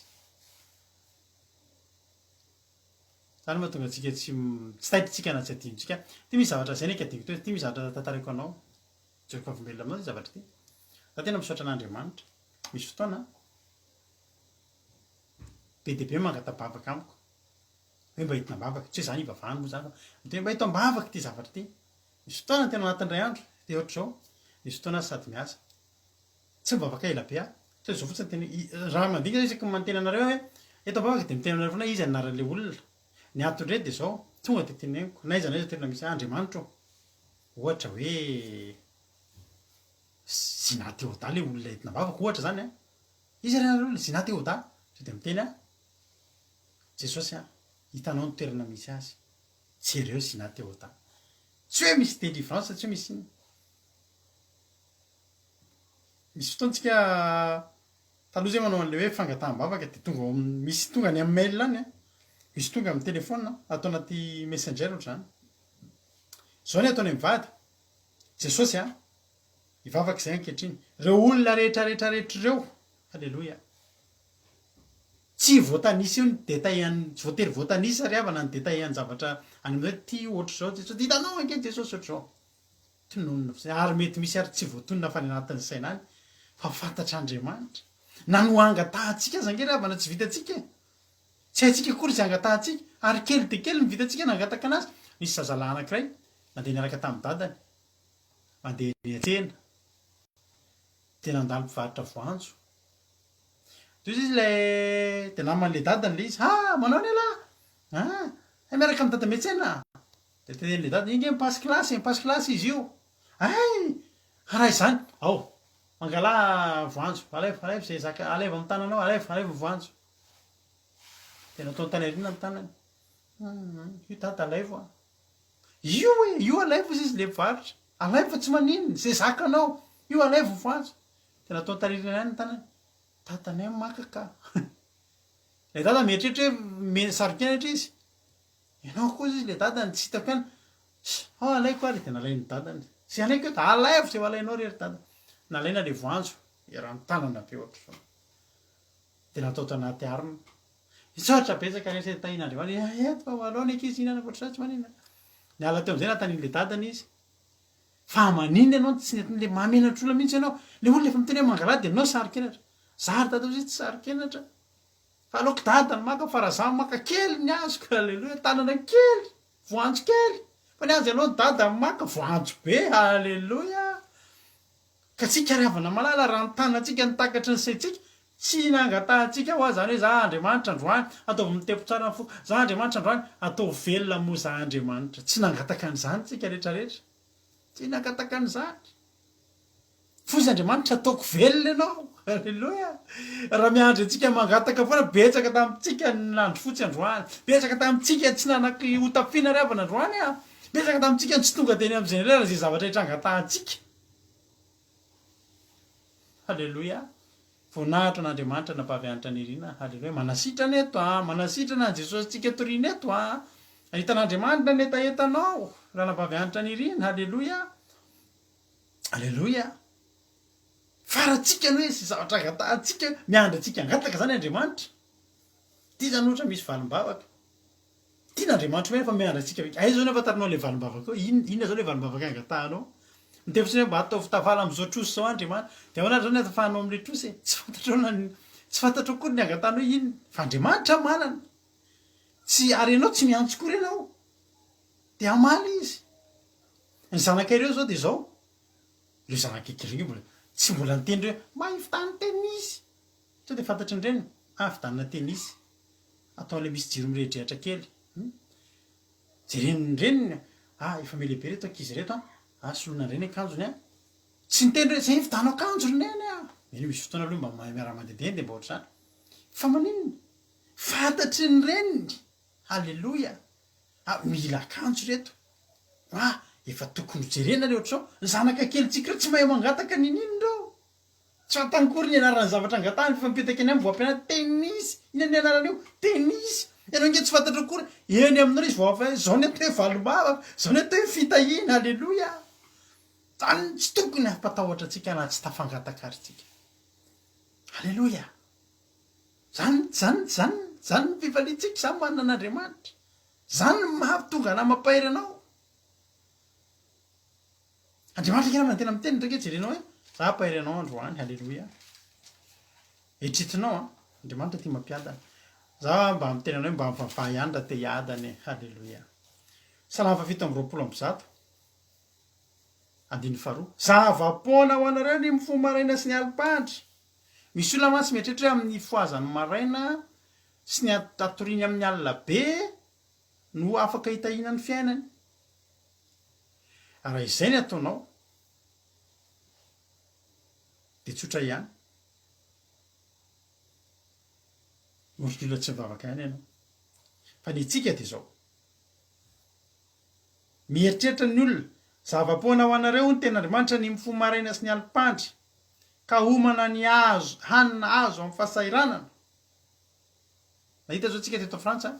Izany no mahatonga antsika tsy tsy taitra isika na tsy adinontsika. Ity misy zavatra izay naiky adinoko teo, ity misy zavatra tantaraiko anao. Jereko vavolombelona aminao ity zavatra ity. Za tena misaotra an'Andriamanitra. Misy fotoana be dia be mangata-bavaka amiko. Hoe mba entina am-bavaka. Tsy hoe izany ivavahana moa izany fa miteny hoe mba ento am-bavaka ity zavatra ity. Misy fotoana tena anatin'ny iray andro dia ohatr'izao, misy fotoana aho sady miasa. Tsy mivavaka ela be aho. Tsy hoe izao fotsiny tena hoe, raha mandinika aho isaky ny manoteny anareo hoe eto am-bavaka dia miteny aminareo foana hoe iza ny anaran'ilay olona. Ny antony indray dia izao, tonga dia teneniko, na aiza na aiza toerana misy ahy, Andriamanitra ô. Ohatra hoe Zina Théodat ilay olona entina am-bavaka, ohatra izany an. Iza ilay anaran'ilay olona? Zina Théodat. Tonga dia miteny aho, Jesosy an, hitanao ny toerana misy azy. Jereo Zina Théodat. Tsy hoe misy délivrance, tsy hoe misy inona. Misy fotoana tsika taloha zay manao an'le hoe fangataham-bavaka de tonga ao amin'ny, misy tonga any amin'ny mail any an, misy tonga amin'ny téléphone ato anaty messenger ohatr'izany. Zao ny ataonay mivady, Jesosy a, hivavaka izay ankehitriny, reo olona rehetra rehetra rehetra ireo, Aleloia. Tsy voatanisa eo ny détail an, tsy voatery voatanisa ry havana ny détail an-javatra any amin'ny hoe ty ohatr'izao Jesosy, hitanao ange Jesosy ohatr'izao. Tononina fotsiny, ary mety misy ary tsy voatonona fa any anatin'ny saina any, fa fantatr'Andriamanitra. Na ny ho angatahantsika aza ange ry havana tsy vitantsika e. Tsy haintsika akory izay angatahantsika, ary kely dia kely ny vitantsika nangataka anazy. Nisy zazalahy anankiray nandeha niaraka tamin'ny dadany, mandeha niantsena, dia nandalo mpivarotra voanjo. Dia hoy izy ilay, dia naman'ilay dadany ilay izy, ha, manao anie lahy? Ah, hay miaraka amin'i dada miantsena? Dia tenenin'ilay dadany, iny nge mi-passe classe e, mi-passe classe izy io. Hay! Raha izany, ao, mangalà voanjo, alaivo, alaivo izay zaka, alaivo amin'ny tananao, alaivo, alaivo ny voanjo. Dia nataony tany aoriana ny tanany. Hum, io dada alaivo an. Io e, io alaivo hozy izy ilay mpivarotra. Alaivo fa tsy maninona, izay zakanao. Io alaivo ny voanjo. Dia nataony tany aoriana ihany ny tanany. Dadanay maka ka. Ilay dada mieritreritra hoe me- saro-kenatra izy. Ianao koa hozy izy ilay dadany, tsy hitako ihany. Ao alaiko ary, dia nalain'ny dadany. Izay alaiko eo dia alaivo izay ho alainao re ry dada. Nalaina ilay voanjo, eran'ny tanana be ohatr'izao. Dia natao tanaty harona. Misaotra betsaka re se tahin'Andriamanitra. Eh, eto fa ho alao ny ankizy hihinana ohatr'izao tsy maninona. Niala teo amin'izay natanin'ilay dadany izy. Fa maninona ianao no tsy nety le mahamenatra olona mihitsy ianao. Le olona efa miteny hoe mangalà dia ianao saro-kenatra. Za ry dada ozy tsy saro-kenatra. Fa aleoko dada no maka fa raha za maka kely ny azoko. Aleloia, tanana kely, voanjo kely. Fa ny azy ianao dada maka voanjo be. Aleloia. Ka tsika ry havana malala raha ny tanantsika no takatry ny saintsika, tsy nangatahantsika hoa zany hoe za Andriamanitra androany, ataovy mitepo tsara ny foko, za Andriamanitra androany, ataovy velona moa za Andriamanitra. Tsy nangataka an'izany tsika rehetra rehetra. Tsy nangataka an'izany. Foza Andriamanitra ataoko velona ianao. Aleloia. Raha miandry antsika mangataka foana, betsaka tamintsika ny nandry fotsy androany. Betsaka tamintsika tsy nanaky hotafiana ry havana androany a. Betsaka tamintsika ny tsy tonga teny amin'izay indray raha izay zavatra rehetra angatahantsika. Haleloia! Voninahitra an'Andriamanitra Anabavy Hanitra Nirina. Haleloia! Manasitrana eto an! Manasitrana an'i Jesosy tsika toriana eto an! Hitan'Andriamanitra ny hetahetanao Ranabavy Hanitra Nirina. Haleloia! Aleloia! Farantsika ny hoe izay zavatra angatahantsika, miandry antsika hangataka izany Andriamanitra. Ity izany ohatra misy valim-bavaka. Tian'Andriamanitra omena fa miandry antsika ve? Aiza zao no ahafantaranao ilay valim-bavaka eo? Inona inona zao ilay valim-bavaka angatahanao? Miteny fotsiny hoe mba ataovy tafala amin'izao trosa izao Andriamanitra. Dia ahoana ary zao ny ahafahanao amin'ilay trosa e? Tsy fantatrao na ny tsy fantatrao akory ny angatahanao hoe inona. Fa Andriamanitra manana. Tsy ary ianao tsy miantso akory ianao. Dia hamaly izy. Ny zanakay ireo zao dia izao. Ireo zanakay kely ireo mbola tsy mbola niteny ireo hoe mba hividiano tenisy. Sao dia fantatry ny reniny? Ah, vidianina tenisy. Atao ilay misy jiro mirehidrehitra kely. Hum. Jeren'ny reniny, ah, efa mihalehibe ireto ankizy ireto an. Ah, soloina indray ny akanjony an. Tsy niteny hoe, zay vidiano akanjo ry neny a. Eny, misy fotoana aloha mba mahay miara-mandehandeha dia mba ohatr'izany. Fa maninona? Fantatry ny reniny. Haleloia. Ah, mila akanjo ireto. Ah, efa tokony hojerena ireo ohatr'izao. Ny zanaka kelintsika ireo tsy mahay mangataka n'inon'inona ireo. Tsy fantany akory ny anaran'ny zavatra angatahany fa mipetaka eny aminy vao ampianarina tennis, inona ny anaran'io? Tennis, ianao ange tsy fantatrao akory, eny aminareo izy vao avy hoe zao ny atao hoe valim-bavaka, zao ny atao hoe fitahiana, aleloia! Zany tsy tokony hampatahotra antsika na tsy tafangataka ary tsika. Aleloia! Zany, zany, zany, zany ny fifaliantsika, zany manana an'Andriamanitra. Zany ny mahatonga anah mampahery anao. Andriamanitra ange namana tena miteny ndraiky hoe jerenao hoe za hampahery anao androany haleloia eritreretinao an Andriamanitra tia mampiadana za mba miteny anao hoe mba mivavaha ihany raha te hiadana e haleloia Salamo faha 127 andininy faharoa zava-poana ho anareo ny mifoha maraina sy ny alim-pandry misy olona mantsy mieritreritra hoe amin'ny hifohazany maraina sy ny atoriany amin'ny alina be no afaka hitahiana ny fiainany Raha izay ny ataonao dia tsotra ihany. Ohatry ny olona tsy mivavaka ihany ianao. Fa ny antsika dia izao. Mieritreritra ny olona, zava-poana ho anareo hoy ny tenin'Andriamanitra ny mifoha maraina sy ny alim-pandry, ka homana ny azo, hanina azo amin'ny fahasahiranana. Nahita zao tsika teto Frantsa,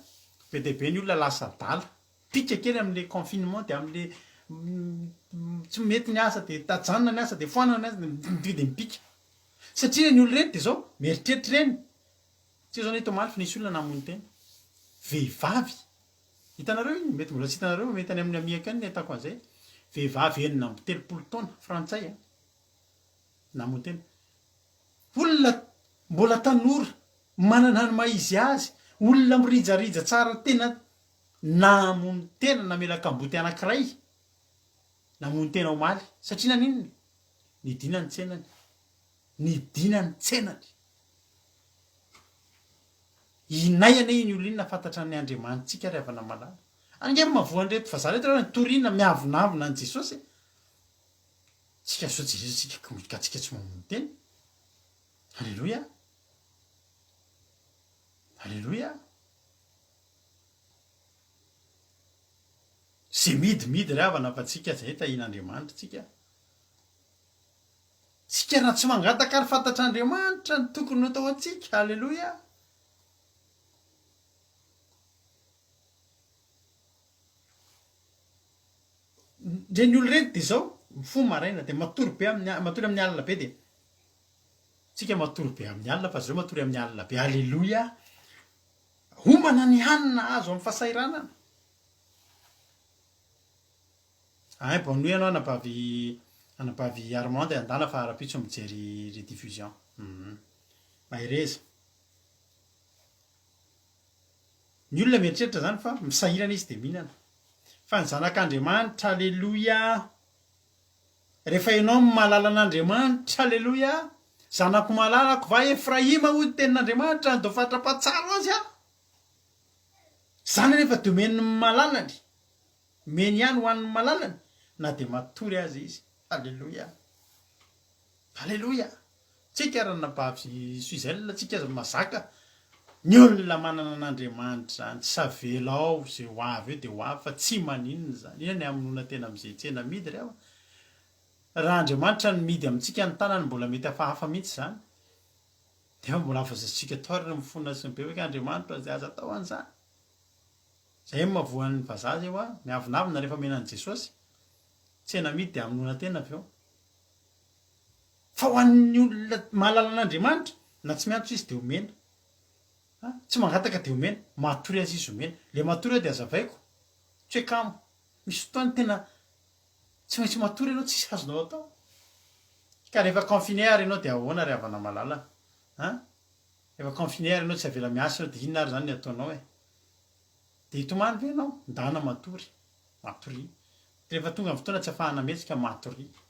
be dia be ny olona lasa adala, pika kely amin'le confinement dia amin'le tsy mety ny asa dia ajanona ny asa dia foanana ny asa dia dia mipika. Satria ireny olona ireny dia zao, mieritreritra ireny, tsy zao nahita omaly fa nisy olona namono tena, vehivavy, hitanareo iny, mety mbola tsy hitanareo, mety any amin'ny amiako any ny ahitako an'izay, vehivavy 36 taona, frantsay an, namono tena. Olona mbola tanora, manana ny maha izy azy, olona mirijarija tsara tena namono tena, namela kamboty anankiray, namono tena omaly. Satria naninona? Nidina ny tsenany. Nidina ny tsenany. Inay anie iny olona iny nahafantatra ny Andriamanitsika ry havana malala. Ange ry mahavoa an'ireto vazaha ireto raha nitoriana miavonavona an'i Jesosy e. Tsika zao jereo tsika ka tsika tsy mamono tena. Aleloia. Aleloia. Ze midy midy ry havana fa tsika zay tahian'Andriamanitra tsika. Tsika raha tsy mangataka ary fantatr'Andriamanitra ny tokony ho atao antsika. Aleloia. Ireny olona ireny dia izao, mifoha maraina dia matory be amin'ny matory amin'ny alina be dia, tsika matory be amin'ny alina fa zareo matory amin'ny alina be, aleloia, homana ny hanina azo amin'ny fahasahiranana. Ein bonne nuit anao anabavy anabavy Armande andana fa rapitso mijery rediffusion. Hum. Mahereza. Ny olona mieritreritra zany fa misahirana izy dia mihinana. Fa ny zanak'Andriamanitra, aleloia, rehefa ianao no mahalala an'Andriamanitra, aleloia, zanako malalako va Efraima hoy ny tenin'Andriamanitra, andao fatra-pahatsaro azy aho. Izany anefa dia omeny ny malalany, omeny ihany ho an'ny malalany na dia matory aza izy. Aleloia. Aleloia. Tsika ranabavy Suzelle tsika aza mazaka ny olona manana an'Andriamanitra zany tsy avelao ze ho avy eo de ho avy fa tsy maninona zany inona ny hamonoana tena amze tsena amidy ry havana raha Andriamanitra no mihidy amintsika ny tanany mbola mety hafahafa mihitsy zany nefa mbola afa-zatsika atao ary ny mifona sy mibebaka Andriamanitra ze aza atao an'izany zay no mahavoan'ny vazaha zay hoa miavonavona rehefa omena an'i Jesosy tsena amidy de hamonoana tena avy eo Fa ho an'ny olona mahalala an'Andriamanitra, na tsy miantso izy dia omena. A, tsy mangataka dia omena, matory aza izy omena. Ilay matory aho dia hazavaiko, tsy hoe kamo. Misy fotoana tena tsy maintsy matory ianao, tsisy azonao atao. Ka rehefa confiné ary ianao dia ahoana ry havana malala a? Rehefa confiné ary ianao tsy avela miasa ianao dia inona ary izany ny ataonao e? Dia hitomany ve ianao? Ndana matory. Matoria. Rehefa tonga ny fotoana tsy afahana mihetsika, matoria.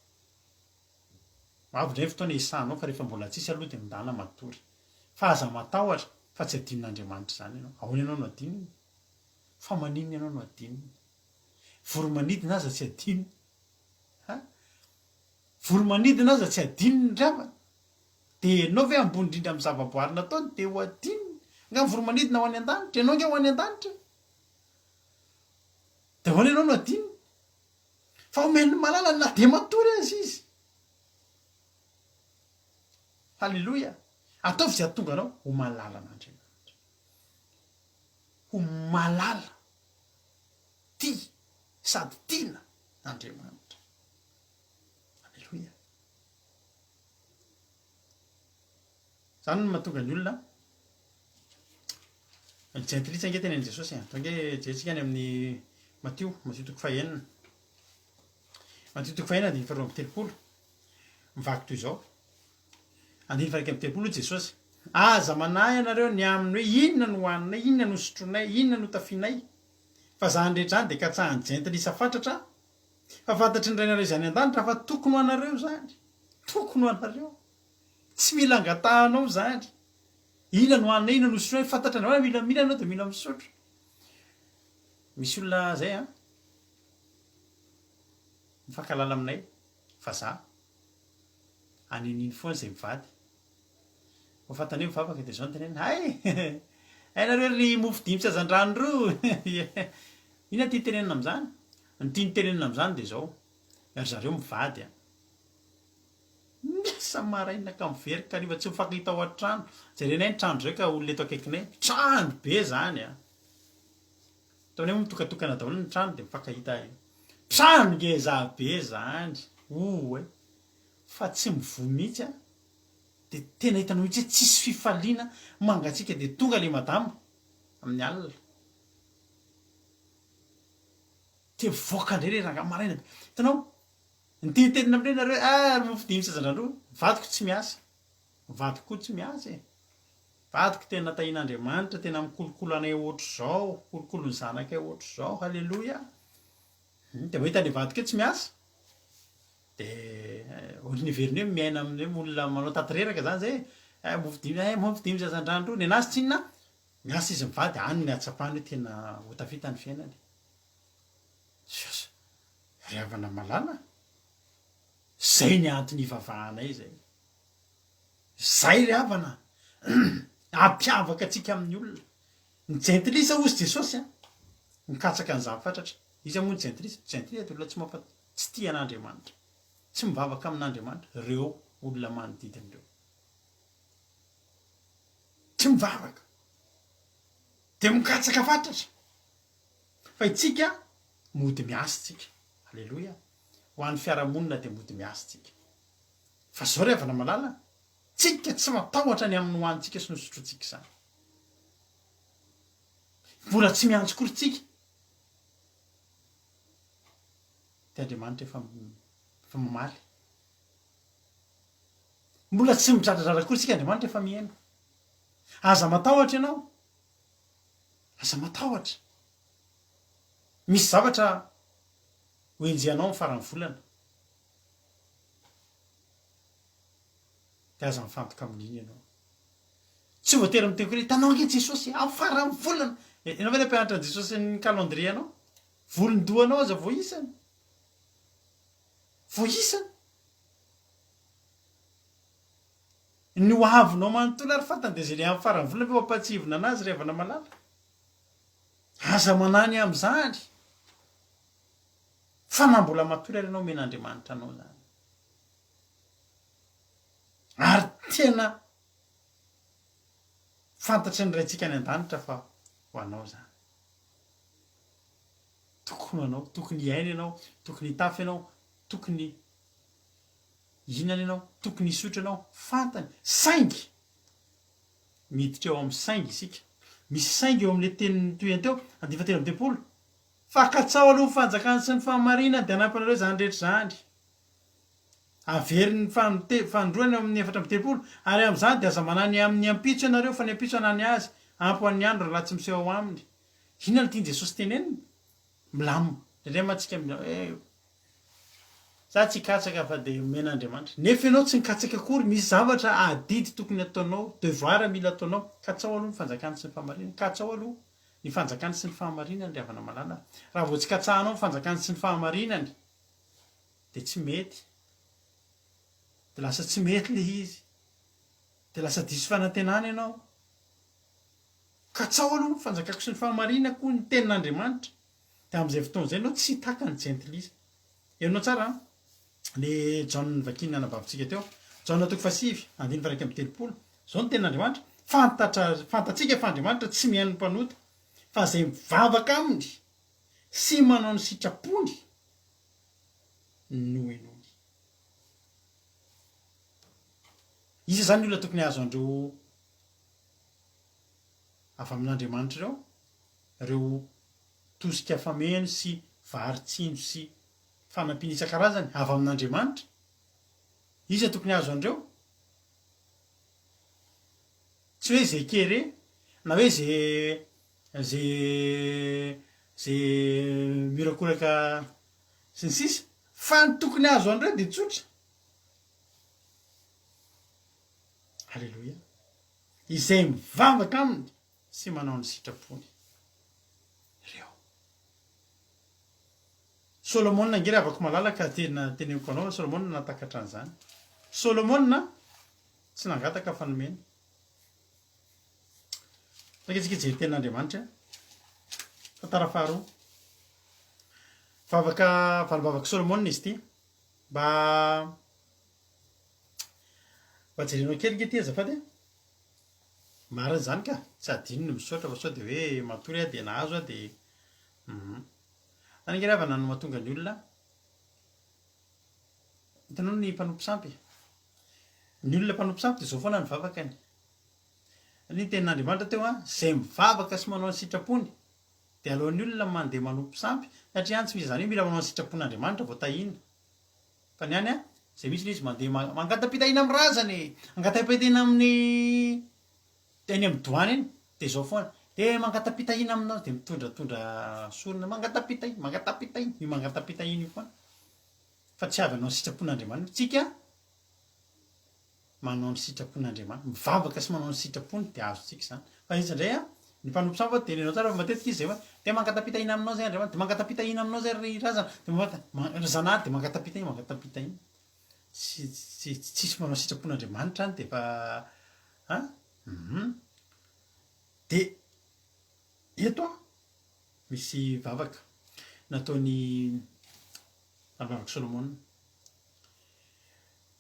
Avy indray ny fotoana hisahanao fa rehefa mbola tsisy aloha dia mindana matory. Fa aza matahotra fa tsy adinon'Andriamanitra izany ianao. Ahoana ianao no adinony? Fa maninona ianao no adinony? Voromanidina aza tsy adinony. Ha? Voromanidina aza tsy adinony ry havana. Dia ianao ve ambony indrindra amin'ny zavaboary nataony dia ho adinony? Angaha ny voromanidina ho any an-danitra? Ianao ange ho any an-danitra e! Dia ahoana ianao no adinony? Fa omeny ny malalany na dia matory aza izy. Haleloia! Ataovy izay hahatonga anao ho malalan'Andriamanitra. Ho malala, tia sady tiana Andriamanitra. Haleloia! Izany no mahatonga ny olona ny jentilisa ange tenenin'i Jesosy e. Atao ange jerentsika any amin'ny Matio, Matio toko fahenina. Matio toko fahenina andininy faharoa amby telopolo. Mivaky toy izao. Andininy faha 31 hoy Jesosy, Aza manahy ianareo ny amin'ny hoe inona no hohaninay, inona no hosotroinay, inona no hotafianay. Fa izany rehetra izany dia katsahin'ny jentilisa fatratra, fa fantatry ny Rainareo izay any an-danitra fa tokony ho anareo izany. Tokony ho anareo. Tsy mila angatahanao izany. Inona no hanina, inona no sotroina, fantatrao hoe mila mihinana ianao dia mila misotro. Misy olona zay an, mifankahalala aminay, vazaha, aneniny foana izay mivady. Vao fantany hoe mivavaka dia izao no teneniny, hay! Hay nareo ry mofo dimy sy hazandrano roa! Inona tiany tenenina amin'izany? Ny tiany tenenina amin'izany dia izao, ry zareo mivady an! Miasa maraina ka miverina hariva tsy mifankahita ao an-trano. Jerenay ny trano izay ka olona eto akaikinay, trano be izany an! Ataonay moa mitokatokana daholo ny trano dia mifankahita trano ngeza be izany, oay! Fa tsy mivoha mihitsy an! Dia tena hitanao mihitsy hoe tsisy fifaliana, mangatsiaka dia tonga ilay madama amin'ny alina. Dia mivoaka indray ilay rangahy maraina be. Hitanao, nitenitenina amin'ireny nareo hoe ah ry mofo dimy sy hazandrano roa, vadiko tsy miasa. Vadiko koa tsy miasa e. Vadiko tena tahian'Andriamanitra, tena mikolokolo anay ohatr'izao, mikolokolo ny zanakay ohatr'izao, haleloia. Dia mahita ilay vadiko hoe tsy miasa, dia ohatran'ny heveriny hoe miaina amin'ny hoe olona manao tatireraka izany izay e. Eh mofo dimy, eh mofo dimy sy hazandrano roa, nenazy tsinona miasa izy mivady, any ny hahatsapany hoe tena ho tafita ny fiainany. Jesosy, ry havana malala, zay ny antony ivavahanay zay. Zay ry havana, hampiavaka antsika amin'ny olona. Ny jentilisa hozy Jesosy an, mikatsaka an'izany fatratra. Iza moa ny jentilisa? Jentilisa dia olona tsy mafa, tsy tia an'Andriamanitra, tsy mivavaka amin'Andriamanitra, ireo olona manodidina ireo. Tsy mivavaka. Dia mikatsaka fatratra. Fa itsika mody miasa tsika. Aleloia. Ho an'ny fiarahamonina dia mody miasa tsika. Fa zao ry havana malala, tsika tsy matahotra ny amin'ny hohanintsika sy ny hosotrointsika izany. Mbola tsy miantso kory tsika. Dia Andriamanitra efa efa mamaly. Mbola tsy midradradradra kory tsika, Andriamanitra efa mihaino. Aza matahotra ianao. Aza matahotra. Misy zavatra ho enjehanao amin'ny faran'ny volana. Dia aza mifantoka amin'iny ianao. Tsy voatery miteny koa hoe hitanao ange Jesosy e, amin'ny faran'ny volana. Ianao ve ilay mpianatra an'i Jesosy ny calendrier anao? Volon-dohanao aza voaisany. Voaisany. Ny ho avinao manontolo ary fantany dia izay le amin'ny faran'ny volana ve ho ampahatsiahivina anazy ry havana malala? Aza manahy ny amin'izany fa na mbola matory ary ianao omen'Andriamanitra anao izany. Ary tena fantatry ny Raintsika any an-danitra fa ho anao izany. Tokony ho anao, tokony hiaina ianao, tokony hitafy ianao, tokony Hihinana ianao, tokony hisotro ianao, fantany, saingy! Miditra eo amin'ny saingy isika. Misy saingy eo amin'ilay teny nitohiny teo, andininy fahatelo amby 30, Fa katsaho aloha ny fanjakany sy ny fahamarinany, dia hanampy anareo izany rehetra izany. Averiny fanindroany eo amin'ny 34, Ary amin'izany dia aza manahy ny amin'ny ampitso ianareo, fa ny ampitso hanany azy, ampy ho an'ny andro raha tsy miseho ao aminy. Inona no tian'i Jesosy tenenina? Milamina. Indraindray mantsy isika hoe, Za tsy hikatsaka fa dia omen'Andriamanitra. Nefa ianao tsy nikatsaka akory, misy zavatra adidy tokony ataonao, devoir mila ataonao. Katsao aloha ny fanjakany sy ny fahamarinany, katsao aloha ny fanjakany sy ny fahamarinany ry havana malala. Raha vao tsy katsahanao ny fanjakany sy ny fahamarinany dia tsy mety. Dia lasa tsy mety ilay izy. Dia lasa diso fanantenana ianao. Katsao aloha ny fanjakako sy ny fahamarinako hoy ny tenin'Andriamanitra. Dia amin'izay fotoana izay ianao tsy hitaka ny jentilisa. Henoinao tsara an, le Jaona novakian'ny anabavintsika teo. Jaona toko fahasivy, andininy faha-31. Izao no tenin'Andriamanitra, Fantatra, fantatsika fa Andriamanitra tsy mihaino ny mpanota, fa izay mivavaka aminy sy manao ny sitrapony no henoiny. Iza izany ny olona tokony hahazo an'ireo avy amin'Andriamanitra ireo? Ireo tosika fameno sy vary tsinjo sy fanampiana isan-karazany avy amin'Andriamanitra? Iza tokony hahazo an'ireo? Tsy hoe ze kere na hoe ze ze ze miorakoraka sy ny sisa fa ny tokony hahazo an'ireo dia tsotra. Aleloia. Izay mivavaka aminy sy manao ny sitrapony ireo. Solomona ange ry havako malala ka tena teneniko anao Solomona nahatakatra an'izany. Solomona tsy nangataka fa nomena. Saika tsika hijery tenin'Andriamanitra. Tantara faharoa. Vavaka valim-bavak'i Solomona izy ity. Mba mba jerenao kely nge ity azafady e. Marina izany ka, tsy adino ny misaotra fa sao dia hoe matory aho dia nahazo aho dia hum. Zany ange ry havana no mahatonga ny olona, hitanao ny mpanompo sampy? Ny olona mpanompo sampy dia izao foana ny vavakany. Ny tenin'Andriamanitra teo an, izay mivavaka sy manao ny sitrapony dia aleon'ny olona mandeha manompo sampy satria any tsy misy izany hoe mila manao ny sitrapon'Andriamanitra vao tahiana. Fa ny any an, izay mihitsy ilay izy mandeha mangata-pitahiana amin'ny razana e, angata-pitahiana amin'ny eny amin'ny doany eny, dia izao foana, dia mangata-pitahiana aminao, dia mitondratondra sorona, mangata-pitahiana, mangata-pitahiana, io mangata-pitahiana io foana. Fa tsy avy hanao ny sitrapon'Andriamanitra. Tsika manao ny sitrapon'Andriamanitra, mivavaka sy manao ny sitrapony dia azontsika izany. Fa izy indray an, ny mpanompo sampy dia renao tsara fa matetika izy izay hoe, dia mangata-pitahiana aminao izay Andriamanitra, dia mangata-pitahiana aminao izay ry razana, dia mangata, ry Zanahary dia mangata-pitahiana, mangata-pitahiana. Tsy, tsy, tsisy manao sitrapon'Andriamanitra any dia efa an, hum. Dia eto an, misy vavaka nataon'i vavak'i Solomona.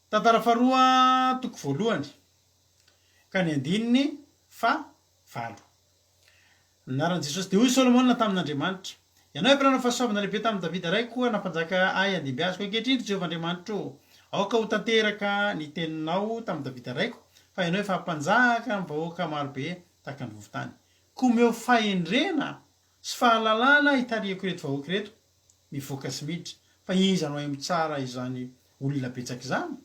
Tantara faharoa toko voalohany ka ny andininy faha valo. Ny anaran'i Jesosy. Dia hoy Solomona tamin'Andriamanitra, Ianao efa nanao fahasoavana lehibe tamin'i Davida raiko koa nampanjaka ahy handimby azy. Koa ankehitriny, ry Jehovah Andriamanitro ô, aoka ho tanteraka ny teninao tamin'i Davida raiko, fa ianao efa hampanjaka ny vahoaka maro be tahaka ny vovon-tany. Koa omeo fahendrena sy fahalalana hitarihako ireto vahoaka ireto mivoaka sy miditra, fa iza no hahay mitsara izany olona betsaka izany?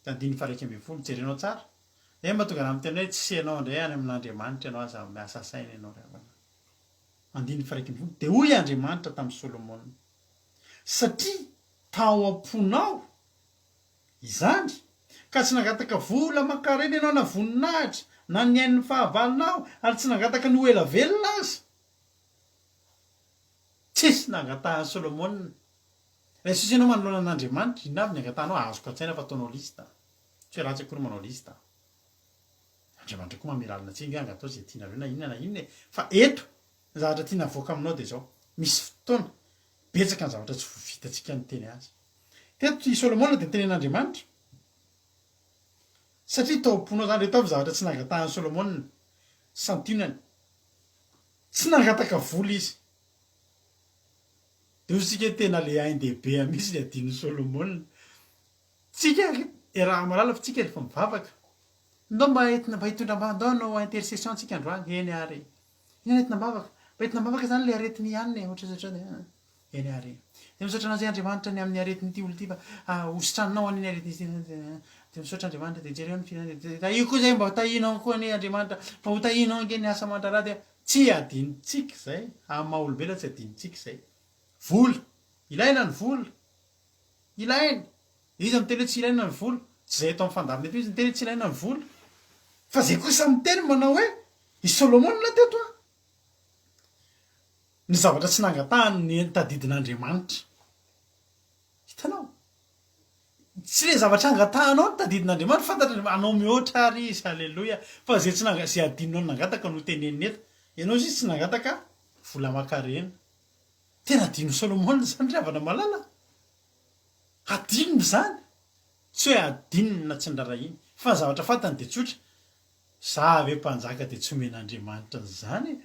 Andininy faha 11, jerenao tsara. Zay mba tonga raha miteny hoe tsy ianao indray any amin'Andriamanitra ianao aza miasa saina ianao ry havana. Andininy faha 11, dia hoy Andriamanitra tamin'i Solomona, satria tao am-ponao izany, ka tsy nangataka vola aman-karena ianao na voninahitra, na ny ain'ny fahavalonao, ary tsy nangataka ny ho ela velona aza. Tsisy nangatahan'i Solomona. Raha sisa ianao manoloana an'Andriamanitra, inona avy ny angatahanao? Azoko an-tsaina fa ataonao liste. Tsy hoe ratsy akory manao liste. Andriamanitra koa manome lalana antsika hoe angatao izay tianareo na inona na inona e. Fa eto, ny zavatra tiana avoaka aminao dia izao, misy fotoana, betsaka ny zavatra tsy vitantsika niteny azy. Teto i Solomona dia niteny an'Andriamanitra, satria tao am-ponao izany, ireto avy ny zavatra tsy nangatahan'i Solomona, santionany. Tsy nangataka vola izy. Dia hoy isika hoe tena le ain-dehibe mihitsy ny adinon'i Solomona. Tsika iaraha-mahalala fa tsika rehefa mivavaka, ndao mba entina mba hitondra mba ndao hanao intercession tsika androany, eny ary e. Inona no entina am-bavaka? Mba entina am-bavaka izany le aretin'i Anne e, ohatra ohatra hoe eny ary e. Dia misaotra anao izay Andriamanitra ny amin'ny aretin'ity olona ity fa hositraninao anie ny aretin'izy ity. Dia misaotra Andriamanitra dia jereo ny fiainany dia tahio koa izay mba ho tahinao koa anie Andriamanitra fa ho tahinao ange ny asa aman-draharaha dia tsy adinontsika izay amin'ny maha olombelona tsy adinontsika izay. Vola! Ilaina ny vola! Ilaina! Iza miteny hoe tsy ilaina ny vola? Tsy izay eto amin'ny fandaharana eto izy niteny hoe tsy ilaina ny vola. Fa izay kosa miteny manao hoe i Solomona teto an! Ny zavatra tsy nangatahany ny tadidin'Andriamanitra. Hitanao? Tsy le zavatra angatahanao no tadidin'Andriamanitra, fantatr'Andriamanitra, anao mihoatra ary Izy, haleloia, fa izay tsy nanga, izay adinonao ny nangataka no teneniny eto. Ianao izy tsy nangataka vola aman-karena. Tena adinon'i Solomona izany ry havana malala a! Adinony izany. Tsy hoe adinony na tsy nirarahiany, fa ny zavatra fantany dia tsotra, za ve mpanjaka dia tsy omen'Andriamanitra an'izany e!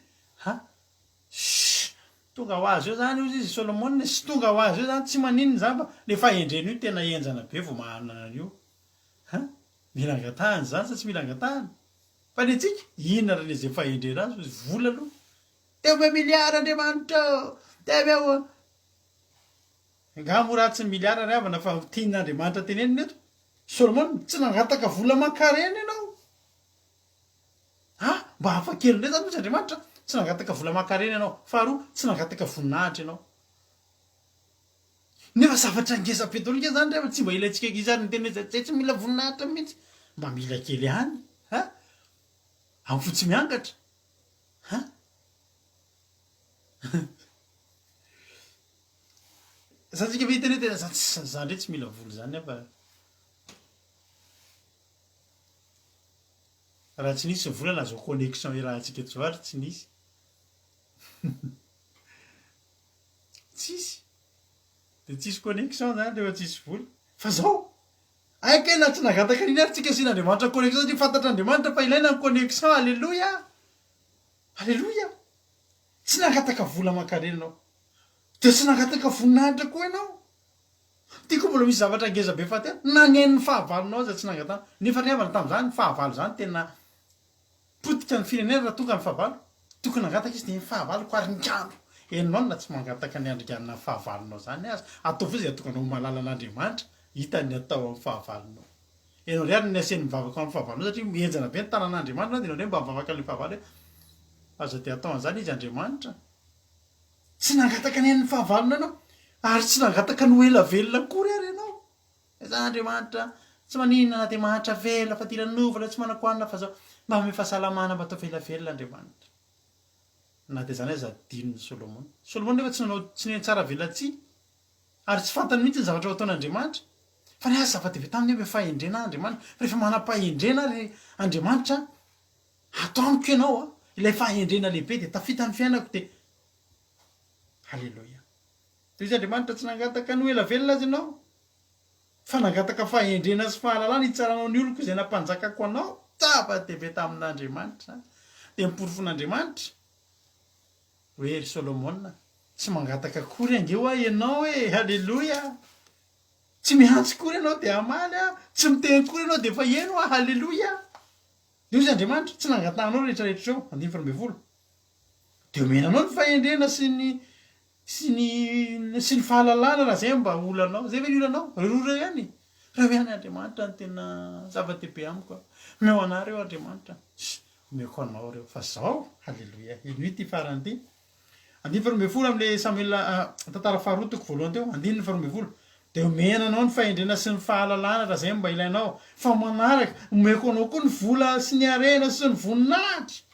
Ha! Shh! Tonga ho azy eo zany ozy izy Solomona e, sy tonga ho azy eo zany tsy maninona zany fa le fahendrena io tena henjana be vao mahanana an'io ha! Mila angatahana izany sa tsy mila angatahana? Fa ny antsika inona ary le ze fahendrena azy ozy vola aloha te omeo milliard Andriamanitra ô! Te omeo Angaha moa ratsy ny milliard ry havana fa tian'Andriamanitra tenenina eto? Solomona, tsy nangataka vola aman-karena ianao. Ah! Mba hafa kely indray izany hozy Andriamanitra, tsy nangataka vola aman-karena ianao. Faharoa, tsy nangataka voninahitra ianao. Nefa zavatra ngeza be daholo nge izany rehefa tsy mba ilaintsika ankizy ary niteny hoe zay tsy mila voninahitra mihitsy. Mba mila kely ihany. Ha? Amin'ny fo tsy miangatra. Ha? Zany tsika ve hiteny hoe tena za tsy za ndray tsy mila vola izany aho fa Raha tsy nisy ny vola na zao connexion iarahantsika eto zao ary tsy nisy. Tsisy. Dia tsisy connexion zany rehefa tsisy vola. Fa zao, hay kay na tsy nangataka an'iny ary tsika asian'Andriamanitra connexion satria fantatr'Andriamanitra fa ilaina ny connexion, aleloia! Aleloia! Tsy nangataka vola aman-karena ianao. Dia tsy nangataka voninahitra koa ianao. Ty koa mbola misy zavatra ngeza be fahatelo, na ny ain'ny fahavalonao aza tsy nangatahana. Nefa ry havana tamin'izany fahavalo izany tena potika ny firenena raha tonga ny fahavalo. Tokony nangataka izy dia ny fahavaloko aringano. Enao na tsy mangataka ny handringanana ny fahavalonao izany aza, ataovy izay hahatonga anao ho malala an'Andriamanitra, hita ny atao amin'ny fahavalonao. Enao indray ary ny asiany mivavaka amin'ny fahavalonao satria henjana be ny tanan'Andriamanitra dia enao indray mba mivavaka amin'ilay fahavalo hoe aza dia atao an'izany izy Andriamanitra. Tsy nangataka ny ain'ny fahavalonao ianao, ary tsy nangataka ny ho ela velona akory ary ianao. Izany Andriamanitra, tsy maninona na dia mahantra velona, fadiranovana, tsy manan-kohanina fa zao, mba omeo fahasalamana, mba ataovy ela velona Andriamanitra. Na dia izany aza adinon'i Solomona. Solomona nefa tsy nanao, tsy nihatsara velatsihy, ary tsy fantany mihitsy ny zavatra ho ataon'Andriamanitra. Fa ny azy zava-dehibe taminy hoe omeo fahendrena Andriamanitra. Fa rehefa manam-pahendrena ary Andriamanitra, Ato amiko ianao a! Ilay fahendrena lehibe dia tafita ny fiainako dia Haleloia. Toy izy Andriamanitra tsy nangataka ny ho ela velona aza ianao fa nangataka fahendrena sy fahalalana hitsaranao ny oloko izay nampanjakako anao. Zava-dehibe tamin'Andriamanitra izany. Dia ny porofon'Andriamanitra hoe ry Solomona tsy mangataka akory ange hoa ianao e! Haleloia. Tsy mihantsy akory ianao dia hamaly aho, tsy miteny akory ianao dia efa heno aho. Haleloia. Dia hoy Andriamanitra, Tsy nangatahanao ireo rehetra rehetra ireo, andininy 12. Dia omena anao ny fahendrena sy ny sy ny sy ny fahalalana raha izay mba olanao. Izay ve ny olanao? Ireo roa ireo ihany? Ireo ihany Andriamanitra no tena zava-dehibe amiko. Omeo anah ireo Andriamanitra. Omeko anao ireo. Fa izao, haleloia, henoy ity farany ity. Andininy 12 amin'ilay Samoela tantara faharoa toko voalohany teo, andininy 12. Dia omena anao ny fahendrena sy ny fahalalana raha izay no mba ilainao. Fa manaraka, omeko anao koa ny vola sy ny harena sy ny voninahitra.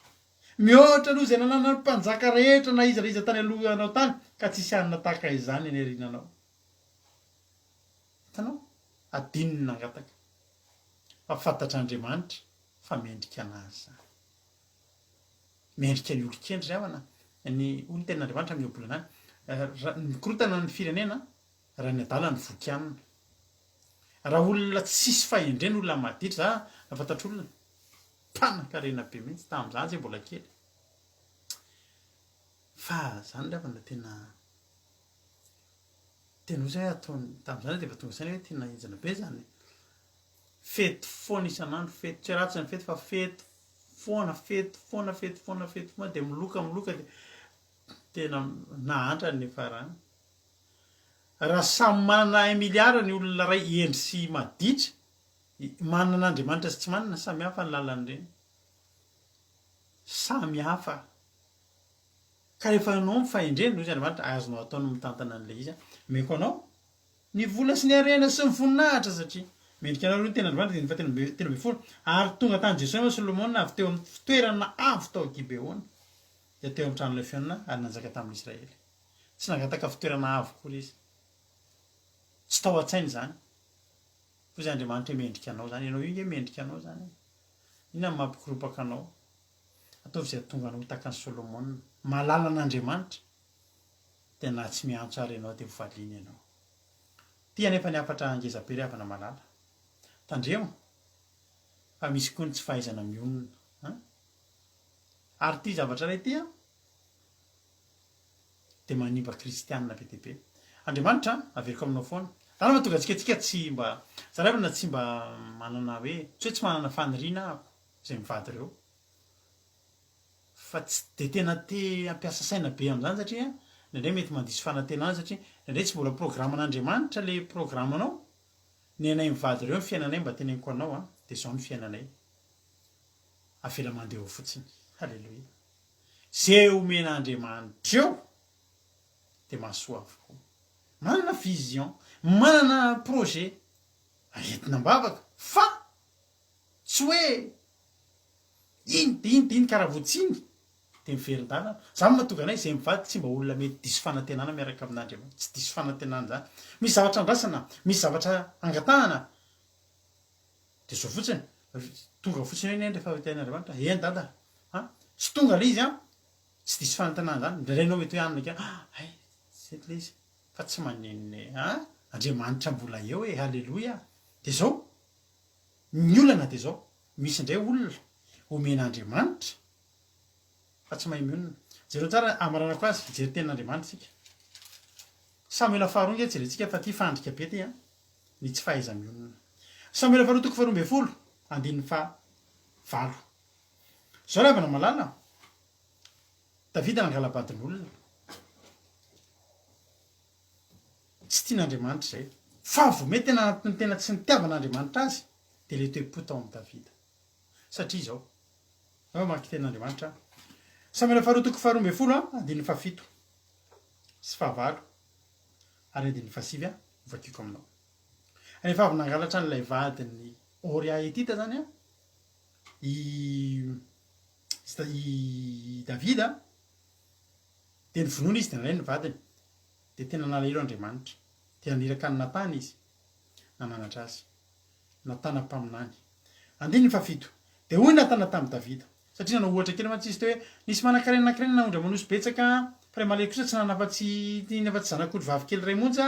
Mihoatra noho izay nananan'ny mpanjaka rehetra na iza na iza tany alohanao tany, ka tsy hisy hanana tahaka izany any aoriananao. Hitanao? Adinony ny nangataka. Fa fantatr'Andriamanitra fa mendrika an'azy izany. Mendrika ny olon-kendry ry havana, ny, hoy ny tenin'Andriamanitra amin'ny ohabolana any, raha, mikorontana ny firenena, raha ny adala no voky hanina. Raha olona tsisy fahendrena, olona maditra, za nahafantatr'olona, mpanan-karena be mihitsy, tamin'izany zay mbola kely. Fa zany ry havana tena, tena ohatry hoe ataony, tamin'izany dia efa tonga saina hoe tena henjana be zany. Fety foana isan'andro, fety, tsy ratsy ny fety fa fety foana, fety foana, fety foana, fety foana, dia miloka, miloka dia tena nahantra ny niafarany. Raha samy manana un milliard ny olona iray hendry sy maditra, manana an'Andriamanitra sy tsy manana, samy hafa ny lalan'ireny. Samy hafa. Ka rehefa anao ny fahendrena, hoy Andriamanitra, azonao atao ny mitantana an'ilay izy, omeko anao Ny vola sy ny harena sy ny voninahitra, satria mendrika anareo ny tenin'Andriamanitra, andininy fahatelo 13. Ary tonga tany Jerosalema Solomona avy teo amin'ny fitoerana avo tao Gibeona, dia teo amin'ny tranolay fihaonana, ary nanjaka tamin'ny Israely. Tsy nangataka fitoerana avo akory izy. Tsy tao an-tsainy izany. Hoy izy, Andriamanitra hoe mendrika anao izany. Ianao io ange mendrika anao izany e. Inona no mampikoropaka anao? Ataovy izay hahatonga anao ho tahaka an'i Solomona. Mahalala an'Andriamanitra. Dia na tsy miantso ary ianao dia ho valiany ianao. Ity anefa ny hafatra ngeza be ry havana malala. Tandremo fa misy koa ny tsy fahaizana mionona an! Ary ity zavatra iray ity an, dia manimba kristianina be dia be. Andriamanitra an, averiko aminao foana, zany mahatonga antsika tsika tsy mba, za ry havana tsy mba manana hoe, tsy hoe tsy manana faniriana ahako izay mivady ireo, Fa tsy dia tena te hampiasa saina be amin'izany satria indraindray mety mandiso fanantenana satria indraindray tsy mbola programan'Andriamanitra ilay programanao. Ny anay mivady ireo ny fiainanay mba teneniko anao an, dia izao ny fiainanay. Avela mandeha eo fotsiny. Haleloia. Ze omen'Andriamanitra eo dia mahasoa avokoa. Manana vision, manana projet, entina am-bavaka fa tsy hoe Iny dia iny dia iny ka raha vao tsy iny dia miverin-dalana. Izany no mahatonga anay izay mivady tsy mba olona mety diso fanantenana miaraka amin'Andriamanitra. Tsy diso fanantenana izany. Misy zavatra andrasana, misy zavatra angatahana dia izao fotsiny, tonga fotsiny eo anie rehefa tahin'Andriamanitra, eny dada a! Tsy tonga ilay izy an, tsy diso fanantenana izany. Indraindray ianao mety hoe hanina kely, hay! teto ilay izy fa tsy maninona e a! Andriamanitra mbola eo e! Haleloia! Dia izao, ny olana dia izao, misy indray olona omen'Andriamanitra fa tsy mahay mionona. Jereo tsara, hamaranako azy, hijery tenin'Andriamanitra isika. Samoela faharoa ange jerentsika fa ity fandrika be ity an! Ny tsy fahaiza-mionona. Samoela faharoa toko faharoa 12, andininy fahavalo. Izao ry havana malala, Davida nangala-badin'olona. Tsy tian'Andriamanitra izay. Fa vao mety tena antony tena tsy nitiavan'Andriamanitra azy dia ilay toe-po tao amin'i Davida. Satria izao, Aleo hamaky tenin'Andriamanitra aho. Samoela faharoa toko faharoa 12 andininy fahafito sy fahavalo ary andininy fahasivy no vakiko aminao. Rehefa avy nangalatra an'ilay vadin'i Oria Hetita izany i i Davida, dia novonoina izy dia nalainy ny vadiny. Dia tena nalahelo Andriamanitra. Dia naniraka an'i Natana izy nananatra azy. Natana mpaminany. Andininy fahafito. Dia hoy Natana tamin'i Davida, satria nanao ohatra kely mantsy izy teo hoe, Nisy manankarena anankiray nanana ondry aman'osy betsaka, fa ilay malahelo kosa tsy nanana afa-tsy afa-tsy zanak'ondry vavy kely iray monja,